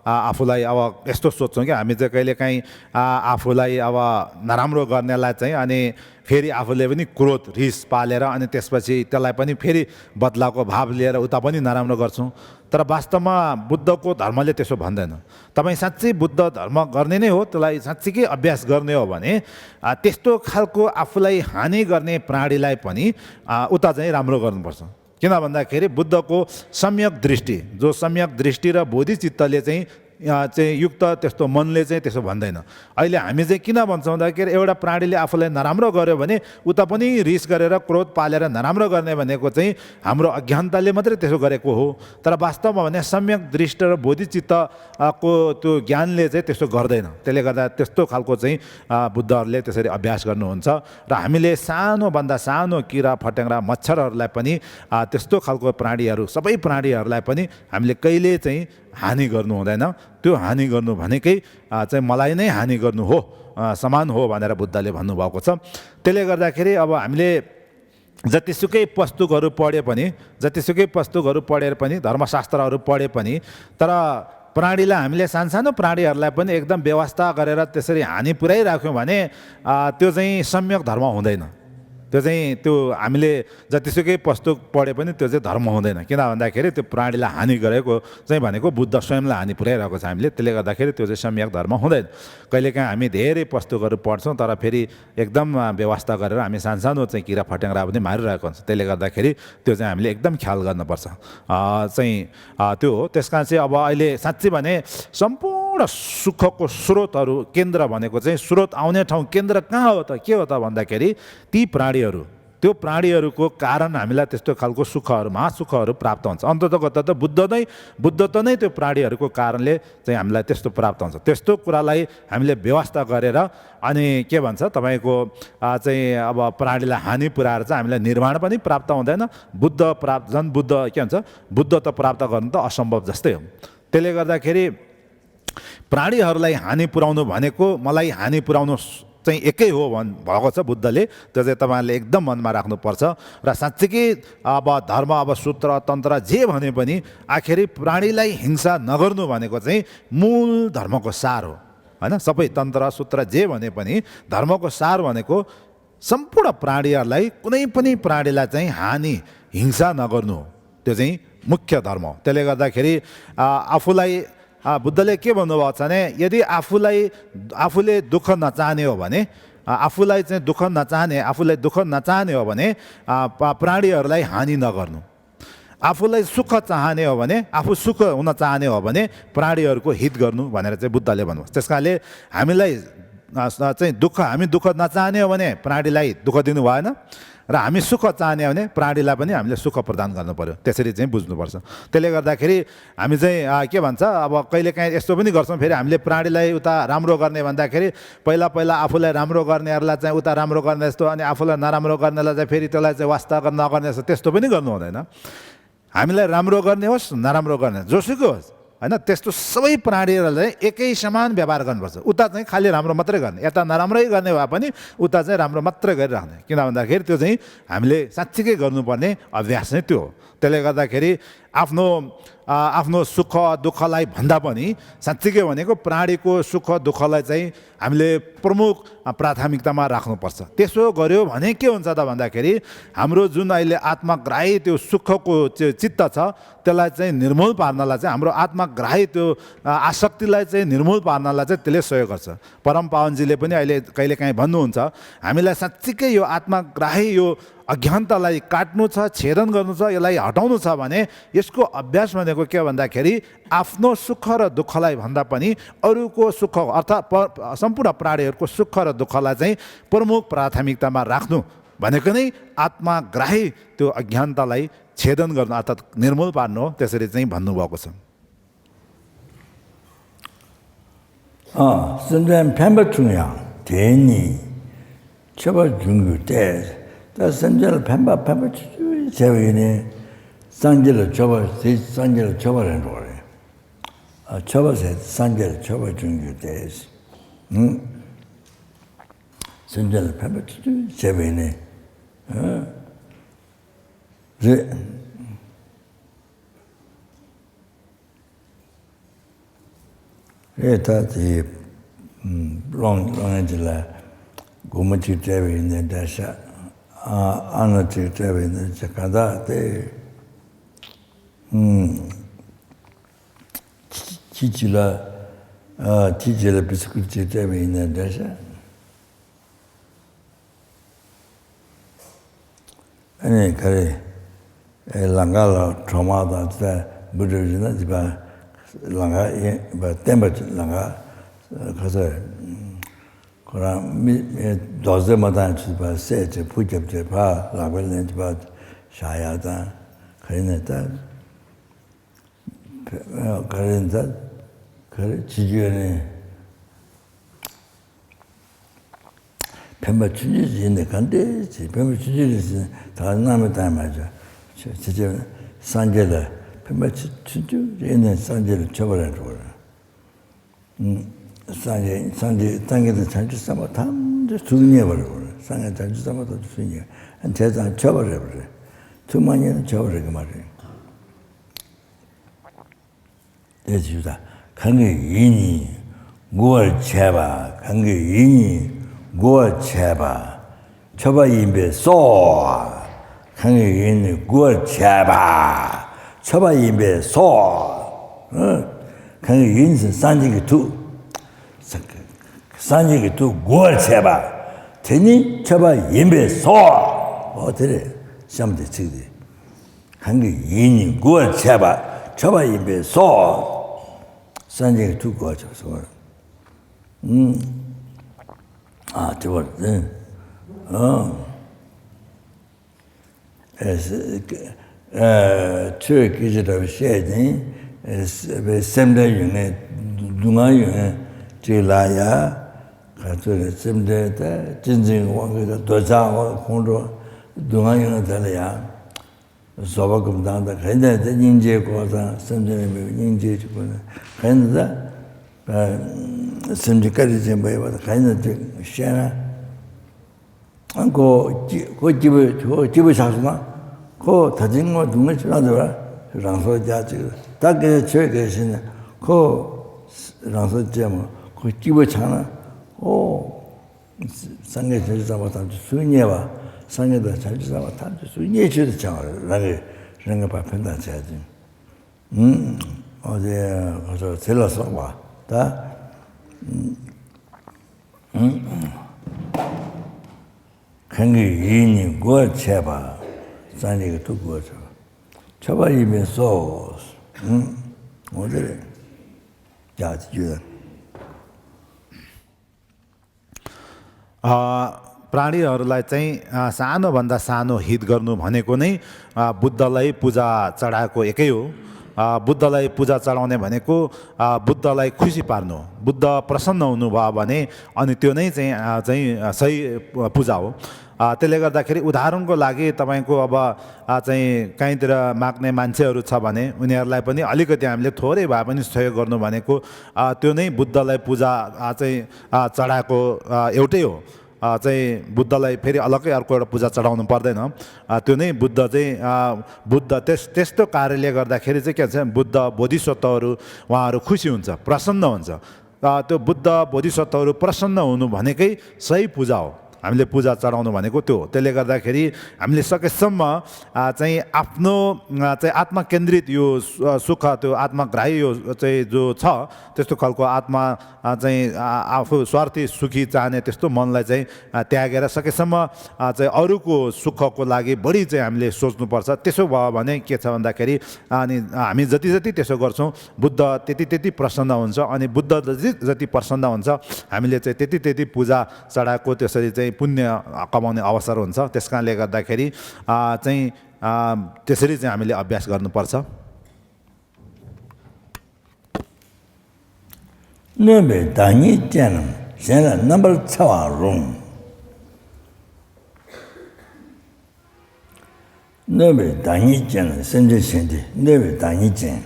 आफूलाई अब यस्तो सोच्छौँ कि हामी चाहिँ कहिलेकाहीँ आफूलाई अब नराम्रो गर्नेलाई चाहिँ अनि फेरि आफूले पनि क्रोध, रिस पालेर अनि त्यसपछि त्यसलाई पनि फेरि बदलाको भाव लिएर उता पनि नराम्रो गर्छौँ। तर वास्तवमा बुद्धको धर्मले त्यसो भन्दैन। तपाईँ साँच्चै बुद्ध धर्म गर्ने नै हो, त्यसलाई साँच्चीकै अभ्यास गर्ने हो भने त्यस्तो खालको आफूलाई हानि गर्ने प्राणीलाई पनि उता चाहिँ राम्रो गर्नुपर्छ। किन भन्दाखेरि बुद्धको सम्यक दृष्टि, जो सम्यक दृष्टि र बोधिचित्तले चाहिँ चाहिँ युक्त त्यस्तो मनले चाहिँ त्यसो भन्दैन। अहिले हामी चाहिँ किन भन्छौँ भन्दाखेरि एउटा प्राणीले आफूलाई नराम्रो गर्यो भने उता पनि रिस गरेर क्रोध पालेर नराम्रो गर्ने भनेको चाहिँ हाम्रो अज्ञानताले मात्रै त्यसो गरेको हो। तर वास्तवमा भने सम्यक दृष्टि र बोधिचित्तको त्यो ज्ञानले चाहिँ त्यसो गर्दैन। त्यसले गर्दा त्यस्तो खालको चाहिँ बुद्धहरूले त्यसरी अभ्यास गर्नुहुन्छ। र हामीले सानोभन्दा सानो किरा फट्याङ्ग्रा मच्छरहरूलाई पनि त्यस्तो खालको प्राणीहरू, सबै प्राणीहरूलाई पनि हामीले कहिले चाहिँ हानि गर्नु हुँदैन। त्यो हानि गर्नु भनेकै चाहिँ मलाई नै हानि गर्नु हो, समान हो भनेर बुद्धले भन्नुभएको छ। त्यसले गर्दाखेरि अब हामीले जतिसुकै पुस्तकहरू पढे पनि, जतिसुकै पुस्तकहरू पढेर पनि, धर्मशास्त्रहरू पढे पनि, तर प्राणीलाई, हामीले सानसानो प्राणीहरूलाई पनि एकदम व्यवस्था गरेर त्यसरी हानि पुर्याइराख्यौँ भने, अ, त्यो चाहिँ सम्यक धर्म हुँदैन। त्यो चाहिँ, त्यो हामीले जतिसुकै पुस्तक पढे पनि त्यो चाहिँ धर्म हुँदैन। किन भन्दाखेरि त्यो प्राणीलाई हानि गरेको चाहिँ भनेको बुद्ध स्वयंलाई हानि पुर्याइरहेको छ हामीले। त्यसले गर्दाखेरि त्यो चाहिँ सम्यक धर्म हुँदैन। कहिलेकाहीँ हामी धेरै पुस्तकहरू पढ्छौँ, तर फेरि एकदम, अ, व्यवस्था गरेर हामी सानसानो चाहिँ किरा फट्याङ्ग्रा पनि मारिरहेको हुन्छ। त्यसले गर्दाखेरि त्यो चाहिँ हामीले एकदम ख्याल गर्नुपर्छ। अ, चाहिँ, अ, त्यो हो। त्यस कारण चाहिँ अब अहिले साँच्चै भने सम्पूर्ण सुखको स्रोतहरू, केन्द्र भनेको चाहिँ, स्रोत आउने ठाउँ, केन्द्र कहाँ हो त, के हो त भन्दाखेरि ती प्राणीहरू, त्यो प्राणीहरूको कारण हामीलाई त्यस्तो खालको सुखहरू, महासुखहरू प्राप्त हुन्छ। अन्ततगत त बुद्ध नै, बुद्धत्व नै त्यो प्राणीहरूको कारणले चाहिँ हामीलाई त्यस्तो प्राप्त हुन्छ। त्यस्तो कुरालाई हामीले व्यवस्था गरेर, अनि के भन्छ, तपाईँको, अ, चाहिँ अब प्राणीलाई हानि पुर्याएर चाहिँ हामीलाई निर्वाण पनि प्राप्त हुँदैन। बुद्ध प्राप्त, झन् बुद्ध, के भन्छ, बुद्धत्व प्राप्त गर्नु त असम्भव जस्तै हो। त्यसले गर्दाखेरि प्राणीहरूलाई हानि पुर्याउनु भनेको मलाई हानि पुर्याउनु चाहिँ एकै हो भन्-, भएको छ बुद्धले। त्यो चाहिँ तपाईँहरूले एकदम मनमा राख्नुपर्छ। र साँच्चीकै अब धर्म, अब सूत्र, तन्त्र जे भने पनि आखिरी प्राणीलाई हिंसा नगर्नु भनेको चाहिँ मूल धर्मको सार हो, होइन? सबै तन्त्र, सूत्र जे भने पनि धर्मको सार भनेको सम्पूर्ण प्राणीहरूलाई, कुनै पनि प्राणीलाई चाहिँ हानि, हिंसा नगर्नु हो। त्यो चाहिँ मुख्य धर्म हो। त्यसले गर्दाखेरि, अ, आफूलाई, अ, बुद्धले के भन्नुभएको छ भने, यदि आफूलाई, आफूले दुःख नचाहने हो भने, अ, आफूलाई चाहिँ दुःख नचाहने, आफूलाई दुःख नचाहने हो भने, अ, प-, प्राणीहरूलाई हानि नगर्नु। आफूलाई सुख चाहने हो भने, आफू सुख हुन चाहने हो भने प्राणीहरूको हित गर्नु भनेर चाहिँ बुद्धले भन्नुभयो। त्यस कारणले हामीलाई, अ, स-, चाहिँ दुःख, हामी दुःख नचाहने हो भने प्राणीलाई दुःख दिनु भएन, र हामी सुख चाहने हो भने प्राणीलाई पनि हामीले सुख प्रदान गर्नु पर्यो। त्यसरी चाहिँ बुझ्नुपर्छ। त्यसले गर्दाखेरि हामी चाहिँ, अ, के भन्छ, अब कहिलेकाहीँ यस्तो पनि गर्छौँ, फेरि हामीले प्राणीलाई उता राम्रो गर्ने भन्दाखेरि पहिला पहिला आफूलाई राम्रो गर्नेहरूलाई चाहिँ उता राम्रो गर्ने जस्तो, अनि आफूलाई नराम्रो गर्नेलाई चाहिँ फेरि त्यसलाई चाहिँ वास्ता गर-, नगर्ने जस्तो, त्यस्तो पनि गर्नु हुँदैन। हामीलाई राम्रो गर्ने होस्, नराम्रो गर्ने, जोसुकै होस्, होइन, त्यस्तो सबै प्राणीहरूलाई एकै समान व्यवहार गर्नुपर्छ। उता चाहिँ खालि राम्रो मात्रै गर्ने, यता नराम्रै गर्ने भए पनि उता चाहिँ राम्रो मात्रै गरिराख्ने। किन भन्दाखेरि त्यो चाहिँ हामीले साँच्चीकै गर्नुपर्ने अभ्यास नै त्यो हो। त्यसले गर्दाखेरि आफ्नो, आ, आफ्नो सुख दुःखलाई भन्दा पनि साँच्चीकै भनेको प्राणीको सुख दुःखलाई चाहिँ हामीले प्रमुख, आ, प्राथमिकतामा राख्नुपर्छ। त्यसो गर्यो भने के हुन्छ त भन्दाखेरि, हाम्रो जुन अहिले आत्माग्राही त्यो सुखको चि-, चित्त छ, त्यसलाई चाहिँ निर्मूल पार्नलाई चाहिँ, हाम्रो आत्माग्राही त्यो, आ, आसक्तिलाई चाहिँ निर्मूल पार्नलाई चाहिँ त्यसले सहयोग गर्छ। परम पावनजीले पनि अहिले कहिलेकाहीँ भन्नुहुन्छ, हामीलाई साँच्चीकै यो आत्माग्राही, यो अज्ञानतालाई काट्नु छ, छेदन गर्नु छ, यसलाई हटाउनु छ भने यसको अभ्यास भनेको के भन्दाखेरि, आफ्नो सुख र दुःखलाई भन्दा पनि अरूको सुख, अर्थात् प-, सम्पूर्ण प्राणीहरूको सुख र दुःखलाई चाहिँ प्रमुख प्राथमिकतामा राख्नु भनेको नै आत्माग्राही त्यो अज्ञानतालाई छेदन गर्नु, अर्थात् निर्मूल पार्नु हो, त्यसरी चाहिँ भन्नुभएको छ। ཨ། སེམས་ཅན་ཕན་པ་བྱུང་ཡང་དེ་ཉིད་མཆོད་པར་འབྱུང་གྱུར་ཏེ། ད་སེམས་ཅན་ལ་ཕན་པ་ཕན་པ་ཆུ་ཆུ་བྱས་པ་ཡིན་ནའི་སངས་རྒྱས་ལ་མཆོད་པ་དེ་སངས་རྒྱས་ལ་མཆོད་པ་རེད་འགྲོ་རེད། ཨ། མཆོད་པ་ཟེར་སངས་རྒྱས་ལ་མཆོད་པར་འབྱུང་གྱུར་ཏེ། ཨུ། སེམས་ཅན་ལ་ཕན་པ་ཆུ་ཆུ་བྱས་པ་ཡིན་ནའི། ཨ། རེད། རེད། ད་དེ་སློང་སློང་ཡག་ཅིག་ལ་སྒོར་མོ་གཅིག་སྤྲད་པ་ཡིན་ནའི་འདྲ་ཤག་ཨ་ཨ་ན་གཅིག་སྤྲད་པ་ཡིན་ནའི་ཅིག་ག་ད་དེ་ཁྱི་ཁྱི་གཅིག་ལ་ཨ་ཁྱི་གཅིག་ལ་བི་སི་ཀུད་གཅིག་སྤྲད་པ་ཡིན་ནའི་འདྲ་ཤག་ཨ་ནི་ག་རེ། ཨེ། ལམ་ཁ་ལ་གྲོག་མ་དང་དེ་འབུ་འདྲ་བྱུང་ན་དེ་པ་ལམ་ཁ་ཡིན་པ་བསྟན་པ་ལམ་ཁ་ཁ་ས་ཁོ་རང་མི་མི་རྡོག་རྫིས་མ་བཏང་ཆུ་པ་བསད་བྱས་ཕུ་རྒྱབ་བྱས་ཕར་ལག་པས་ལེན་བྱས་ཕར་བཞག་ཡག་དང་ག་རེ་ནས་ད། ག་རེ་ད། ག་རེ་བྱེད་རྒྱུ་ཡོད་ནི། ཕན་པ་ཆུང་ཆུང་ཞིག་ཡིན་ནི་ག་འདྲས་ཅིག་ཕན་པ་ཆུང་ཆུང་རེད་ཟེར་ད་སྣང་མེད་བཏང་མ་བྱ། ཆེ་ཆེ་ཆེ་སངས་རྒྱས་ལ་ཕན་པ་ཆུ་ཆུང་ཆུང་ཡིན་ནི་སངས་རྒྱས་ལ་མཆོད་པ་རེད་འགྲོ་རེད། སངས་རྒྱས་སངས་རྒྱས་སངས་རྒྱས་དང་བྱང་ཆུབ་སེམས་དཔའ་ཐམས་ཅད་ཐུགས་མཉེས་པ་རེད། སངས་རྒྱས་བྱང་ཆུབ་སེམས་དཔའ་ཐམས་ཅད་སུ་རྙེད། བྱས་ཙང་ཆོས་པ་རེད་པ་རེད། ཐུགས་མ་མཉེས་ན་ཆོས་པ་རེད་གི་མ་རེད། དེ་ཞུ་ད། གང་གིས་ཡིད་གཉིས་མགུ་བར་བྱས་པ། གང་གིས་ཡིད་གཉིས་མགུ་བར་བྱས་པ། ཆོས་པ་ཡིན་པས་སོ། གང་གིས་ཡིད་གཉིས་མགུ་བར་བྱས་པ། ཆོས་པ་ཡིན་པས་སོ། ཨ། གང་གིས་ཡིད་གཉིས་སངས་རྒྱས་ཀྱི་ཐུགས། སངས་རྒྱས་ཀྱི་ཐུགས་མགུ་བར་བྱས་པ། དེ་ནི་ཆོས་པ་ཡིན་པས་སོ། འོ་དེ་རེད། གཤམ་དེ་ཚིག་དེ། གང་གིས་ཡིད་གཉིས་མགུ་བར་བྱས་པ། ཆོས་པ་ཡིན་པས་སོ། སངས་རྒྱས་ཀྱི་ཐུགས་མགུ་བར་བྱས་པ་སོ། ཨ། དྲི་བ་རེད། ཨ། ཨེ། ཨེ། ཆོས་སྐད་ཆ་འདྲ་བོ་བཤད་ཅིང་། ཨེ། སེམས་ཁྲལ་ཡོད་མཁན། སྡུག་བསྔལ་ཡོད་མཁན་ཅིག་ལ་ཡ། ག་ཚོད་རེད། སེམས་ཁྲལ་ད་གཅེས་འཛིན་དབང་གིས་ད་འདོད་ཆགས་དབང་ཁོང་ཁྲོ་སྡུག་བསྔལ་ཡོད་མཁན་དེ་ལ་ཡ། བཟོད་པ་སྒོམ་སྟངས་དང་། ག་ཡིན་ན་ད་སྙིང་རྗེའི་སྐོར་དང་། སེམས་ཅན་ལ་དམིགས་པའི་སྙིང་རྗེ་གཅིག་པུ་ན། ག་ཡིན་ན་ད་སེམས་ཅན་བཀའ་དྲིན་ཆེན་པོ་ཡོད་པ་དང་། ག་ཡིན་ན་ཅིག་བཤད་ན། ཁོ་སྐྱིད། ཁོ་སྐྱིད་པོ། ཁོ་སྐྱིད་པོ་ཆགས་སོང་ན། ཁོ་ད་ཐེངས་ངོ་སྡུག་བསྔལ་ཆེ་ན་འདི་བ་རང་སྲོག་རྒྱག་ཅིག་ད་སྐད་ཆ་ཆོས་སྐད་བཤད་ན་ཁོ་རང་སྲོག་བཅད་མོ། ཁོ་སྐྱིད་པོ་ཆགས་ན། ཨོ། སངས་རྒྱས་བྱང་ཆུབ་སེམས་དཔའ་ཐམས་ཅད་སུ་རྙེད་པ། སངས་རྒྱས་དང་བྱང་ཆུབ་སེམས་དཔའ་ཐམས་ཅད་སུ་རྙེད་ཆོས་དུ་བྱ་བ་རང་གིས་རང་གིས་ཕར་ཕན་ཐོགས་བྱ་ཅིང་། ཨུམ། ཨོ་དེ་ཁོ་ཚོ་དེ་ལ་སོགས་པ་ད། ཨུམ། གང་གིས་ཡིད་གཉིས་མགུ་བར་བྱས་པ། སངས་རྒྱས་ཀྱི་ཐུགས་མགུ་བར་བྱས་པ། ཆོས་པ་ཡིན་པས་སོ། ཨུམ། ཨོ་དེ་རེད། ཡ་ཅི་ཡོད། अ, प्राणीहरूलाई चाहिँ, अ, सानोभन्दा सानो हित गर्नु भनेको नै, अ, बुद्धलाई पूजा चढाएको एकै हो। अ, बुद्धलाई पूजा चढाउने भनेको, अ, बुद्धलाई खुसी पार्नु हो। बुद्ध प्रसन्न हुनुभयो भने अनि त्यो नै चाहिँ, अ, चाहिँ, अ, सही, अ, पूजा हो। अ, त्यसले गर्दाखेरि उदाहरणको लागि तपाईँको अब, अ, चाहिँ कहीँतिर माग्ने मान्छेहरू छ भने उनीहरूलाई पनि अलिकति हामीले थोरै भए पनि सहयोग गर्नु भनेको, अ, त्यो नै बुद्धलाई पूजा, अ, चाहिँ, अ, चढाएको, अ, एउटै हो। अ, चाहिँ बुद्धलाई फेरि अलग्गै अर्को एउटा पूजा चढाउनु पर्दैन। अ, त्यो नै बुद्ध चाहिँ, अ, बुद्ध त्यस-, त्यस्तो कार्यले गर्दाखेरि चाहिँ के भन्छ, बुद्ध बोधिसत्वहरू उहाँहरू खुसी हुन्छ, प्रसन्न हुन्छ। अ, त्यो बुद्ध बोधिसत्वहरू प्रसन्न हुनु भनेकै सही पूजा हो। हामीले पूजा चढाउनु भनेको त्यो हो। त्यसले गर्दाखेरि हामीले सकेसम्म, अ, चाहिँ आफ्नो, अ, चाहिँ आत्मा केन्द्रित यो सु-, अ, सुख, त्यो आत्माग्राही यो चाहिँ जो छ, त्यस्तो खालको आत्मा, अ, चाहिँ, अ, आफू स्वार्थी सुखी चाहने त्यस्तो मनलाई चाहिँ, अ, त्यागेर सकेसम्म, अ, चाहिँ अरूको सुखको लागि बढी चाहिँ हामीले सोच्नुपर्छ। त्यसो भयो भने के छ भन्दाखेरि, अनि हामी जति जति त्यसो गर्छौँ, बुद्ध त्यति त्यति प्रसन्न हुन्छ। अनि बुद्ध जति जति प्रसन्न हुन्छ, हामीले चाहिँ त्यति त्यति पूजा चढाएको त्यसरी चाहिँ पुण्य कमाउने अवसर हुन्छ। त्यस कारणले गर्दाखेरि, अ, चाहिँ, अ, त्यसरी चाहिँ हामीले अभ्यास गर्नुपर्छ। གནོད་པའི་བདག་ཉིད་ཅན་རྣམས་གཞན་ལ་རྣམ་པར་འཚེ་བར་རུང་། གནོད་པའི་བདག་ཉིད་ཅན། སེམས་ཅན་གཞན་དེ་གནོད་པའི་བདག་ཉིད་ཅན།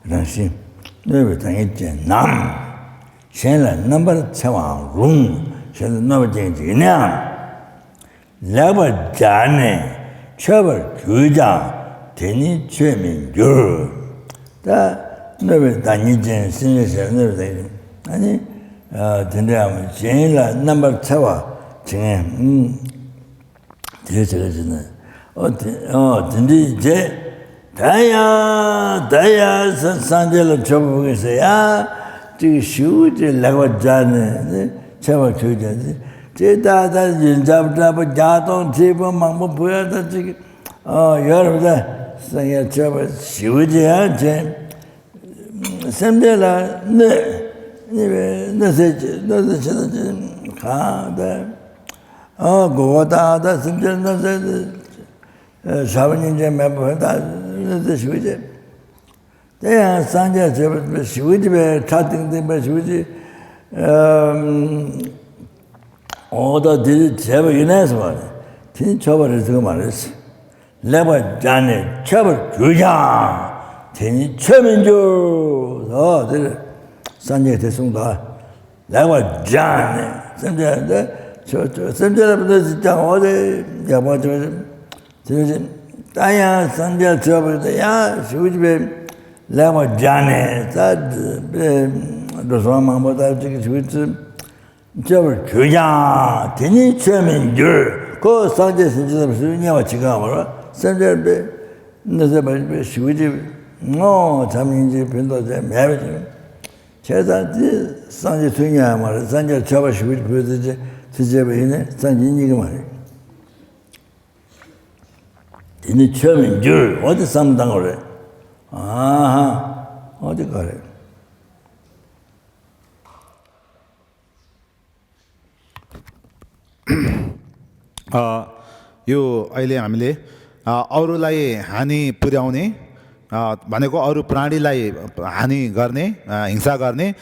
རང་བཞིན་གནོད་པའི་བདག་ཉིད་ཅན་རྣམས་གཞན་ལ་རྣམ་པར་འཚེ་བའང་རུང་། གཞན་ལ་གནོད་པ་ཅན་ཅིག་ཡིན་ནའང་། ལེགས་པར་སྦྱར་ནས་མཆོད་པར་གྱུར་ཀྱང་། དེ་ནི་མཆོད་མིན་འགྱུར། ད་གནོད་པའི་བདག་ཉིད་ཅན། སེམས་ཅན་གཞན་ལ་གནོད་པའི་བདག་ཉིད་ཅན། ཨ་ནི། ཨ། དེ་འདྲའམ་གཞན་ལ་རྣམ་པར་འཚེ་བ་བྱེད་མཁན། དེ་བྱེད་ཀྱི་ན། ཨོ་དེ། ཨོ་དེ་འདྲའི་རྗེས། ད་ཡང་ད་ཡང་སངས་རྒྱས་ལ་མཆོད་པ་ཕུལ་གྱི་ཟེར་ཡ། ཅིག་ཞུ་ཅིག་ལེགས་པར་སྦྱར་ནས་ནི་མཆོད་པ་ཕུལ་ཀྱང་ཅིག་ཅིག་ད་ད་ཡིན་འཇབ་འདྲ་པོ་བརྒྱ་སྟོང་ཁྲི་པོ་མང་པོ་ཕུལ་ཡ་ད་ཅིག་ཨོ་ཡོད་རེད་པ། ད་སངས་རྒྱས་མཆོད་པ་ཞུ་ཅིག་ཡང་བྱས། སེམས་ཅན་ལ་གནོད། གནོད་པའི་གནོད་འཚེ་བྱེད། གནོད་འཚེ་བྱེད་ན་ཅི་གང་ལྟར། ཨ་མགོ་བོ་བཏགས་ད་སེམས་ཅན་གནོད་འཚེ་ཟ་བ་སྙིང་རྗེ་མེད་པ་ད་གནོད་འཚེ་ཞུ་བྱེད། དེ་ཡང་སངས་རྒྱས་བྱེད་པ་ཞུ་བྱེད་པའི་ཁྲ་ཏིང་ཏིང་པ་ཞུ་བྱེད། ཨ་འོ་ད་དེ་བྱས་པ་ཡིན་ནས་སོ། དེ་ནི་མཆོད་པ་རེད་ཟེར་གི་མ་རེད། ལེགས་པར་སྦྱར་ནས་མཆོད་པར་གྱུར་ཀྱང་། དེ་ནི་མཆོད་མིན་འགྱུར། ཨོ་དེ་རེད། སངས་རྒྱས་དེ་གསུངས་ད། ལེགས་པར་སྦྱར་ནས་སེམས་ཅན་དེ་ སེམས་ཅན་ལ་ཕན་ཐོགས་ཅིག་ཀྱང་འོ་དེ་ཡག་པོ་ཅིག་རེད། དེ་བཞིན་ད་ཡང་སངས་རྒྱས་ཆོས་པ་དེ་ཡང་ཞུ་ཅིག་པའི་ལེགས་པར་སྦྱངས་ནས་ད་འགྲོ་སོང་མང་པོ་ད་ཅིག་ཞུ་ཅིག་ཆོས་པར་གྱུར་ཀྱང་དེ་ནི་ཆོས་མིན་འགྱུར། ཁོ་སངས་རྒྱས་སེམས་ཅན་ལ་སུས་དམྱལ་བ་བྱེད་ག་བར་སེམས་ཅན་པའི་གནོད་སེམས་པ་ཞུ་ཅིག་ངོ་བྱམས་སྙིང་རྗེ་ཕན་ཐོགས་ཅན་མེད་པ་ཅིག་བྱས་ཙང་དེ་སངས་རྒྱས་ཐུགས་མཉེས་ཡང་མ་རེད། སངས་རྒྱས་ཆོས་པ་ཞུ་བའི་བོད་ཚེ་ཚེ་བྱས་པ་ཡིན་ནས་སངས་རྒྱས་རྙེད་ཀྱི་མ་རེད། དེ་ནི་ཆོས་མིན་འགྱུར། འོ་དེ་བསམ་བཏང་དགོས་རེད། ཨ་ཧ། འོ་དེ་ག་རེད། अ, यो अहिले हामीले, अ, अरूलाई हानि पुर्‍याउने, अ, भनेको अरू प्राणीलाई हानि गर्ने, अ, हिंसा गर्ने,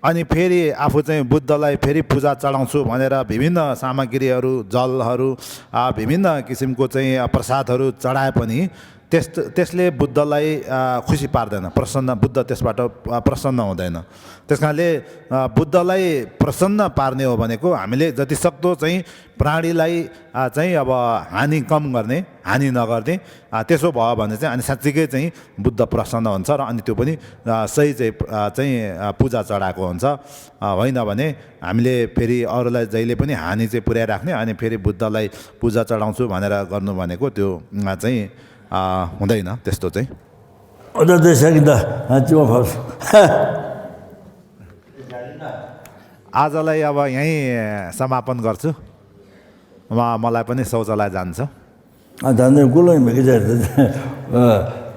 अनि फेरि आफू चाहिँ बुद्धलाई फेरि पूजा चढाउँछु भनेर विभिन्न सामग्रीहरू, जलहरू, अ, विभिन्न किसिमको चाहिँ, अ, प्रसादहरू चढाए पनि त्यस-, त्यसले बुद्धलाई, अ, खुसी पार्दैन, प्रसन्न, बुद्ध त्यसबाट, अ, प्रसन्न हुँदैन। त्यस कारणले, अ, बुद्धलाई प्रसन्न पार्ने हो भनेको हामीले जतिसक्दो चाहिँ प्राणीलाई, अ, चाहिँ अब हानि कम गर्ने, हानि नगर्ने, अ, त्यसो भयो भने चाहिँ अनि साँच्चीकै चाहिँ बुद्ध प्रसन्न हुन्छ र अनि त्यो पनि, अ, सही चाहिँ, अ, चाहिँ, अ, पूजा चढाएको हुन्छ। अ, होइन भने हामीले फेरि अरूलाई जहिले पनि हानि चाहिँ पुर्‍याइराख्ने, अनि फेरि बुद्धलाई पूजा चढाउँछु भनेर गर्नु भनेको त्यो, अ, चाहिँ, अ, हुँदैन त्यस्तो चाहिँ। अझ देश किन, अ, त्यो फस। आजलाई अब यहीँ समापन गर्छु। म-, मलाई पनि शौचालय जान्छ। अ, धन्य गुलो में के जाते। अ,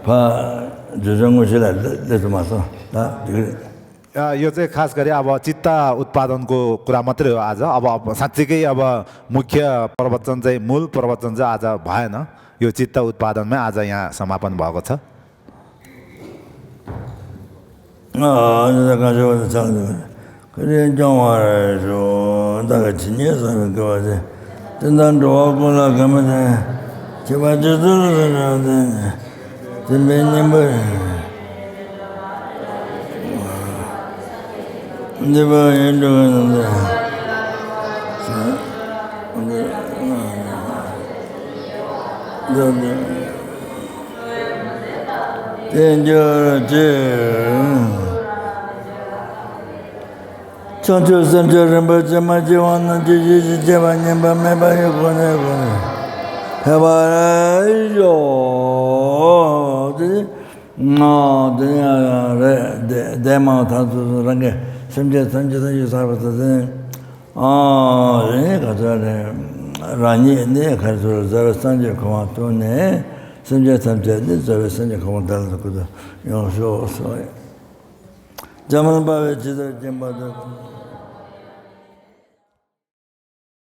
फा, जो जो मुझे ला, ले, ले तो मासो। अ, यो चाहिँ खास गरी अब चित्त उत्पादनको कुरा मात्रै हो आज। अब, अब साँच्चीकै अब मुख्य प्रवचन चाहिँ, मूल प्रवचन चाहिँ आज भएन। यो चित्त उत्पादनमै आज यहाँ समापन भएको छ। ཨ་ནི་ད་གང་ཞུ་བ་དང་ཚང་འདུག་ཁ་རེ་སྐྱོང་བར་ཞུ། བདག་གི་ཇི་སྙེད་བསམ་པའི་དགེ་བ་ཅན། དེ་དག་འགྲོ་བ་ཀུན་ལ་གང་མི་ནས། ཁྱད་པར་ཅི་སུ་ལ་རེ་རེ་བརྟེན། སྦྱིན་པའི་སྙིང་པོ། འདི་པ་ཡིན་འགྲོ་གི་ནང་དུ། དེ་འགྱུར་ཅིག་བྱང་ཆུབ་སེམས་མཆོག་རིན་པོ་ཆེ་མ་སྐྱེས་པ་རྣམས་ཀྱི་ཡེ་ཤེས་སྐྱེ་བ་ཉམས་པ་མེད་པ་ཡི་སྒོ་ནས་སྒོ་ནས་ཕེབས་པར་ཤོག་དེ་ནི་ང་དེ་ནི་རེད། དེ་དེ་མ་ཐག་ཏུ་རང་གི་སེམས་ཅན་ཐམས་ཅད་ཐམས་ཅད་ཟག་པ་དང་། ཨ་རེད། ག་ཚོད་རེད། རང་ཉིད་ནི་ག་ཚོད་རེད། རྩ་བའི་སངས་རྒྱས་གོ་འཕང་ཐོབ་ནས་སེམས་ཅན་ཐམས་ཅད་ནི་རྩ་བའི་སངས་རྒྱས་གོ་འཕང་དེ་ལ་ཐུག་ཏུ་ཡོང་ཤོག་གསུངས། འཇམ་དཔལ་དཔའ་བོས་ཇི་ལྟར་མཁྱེན་པ་དང་།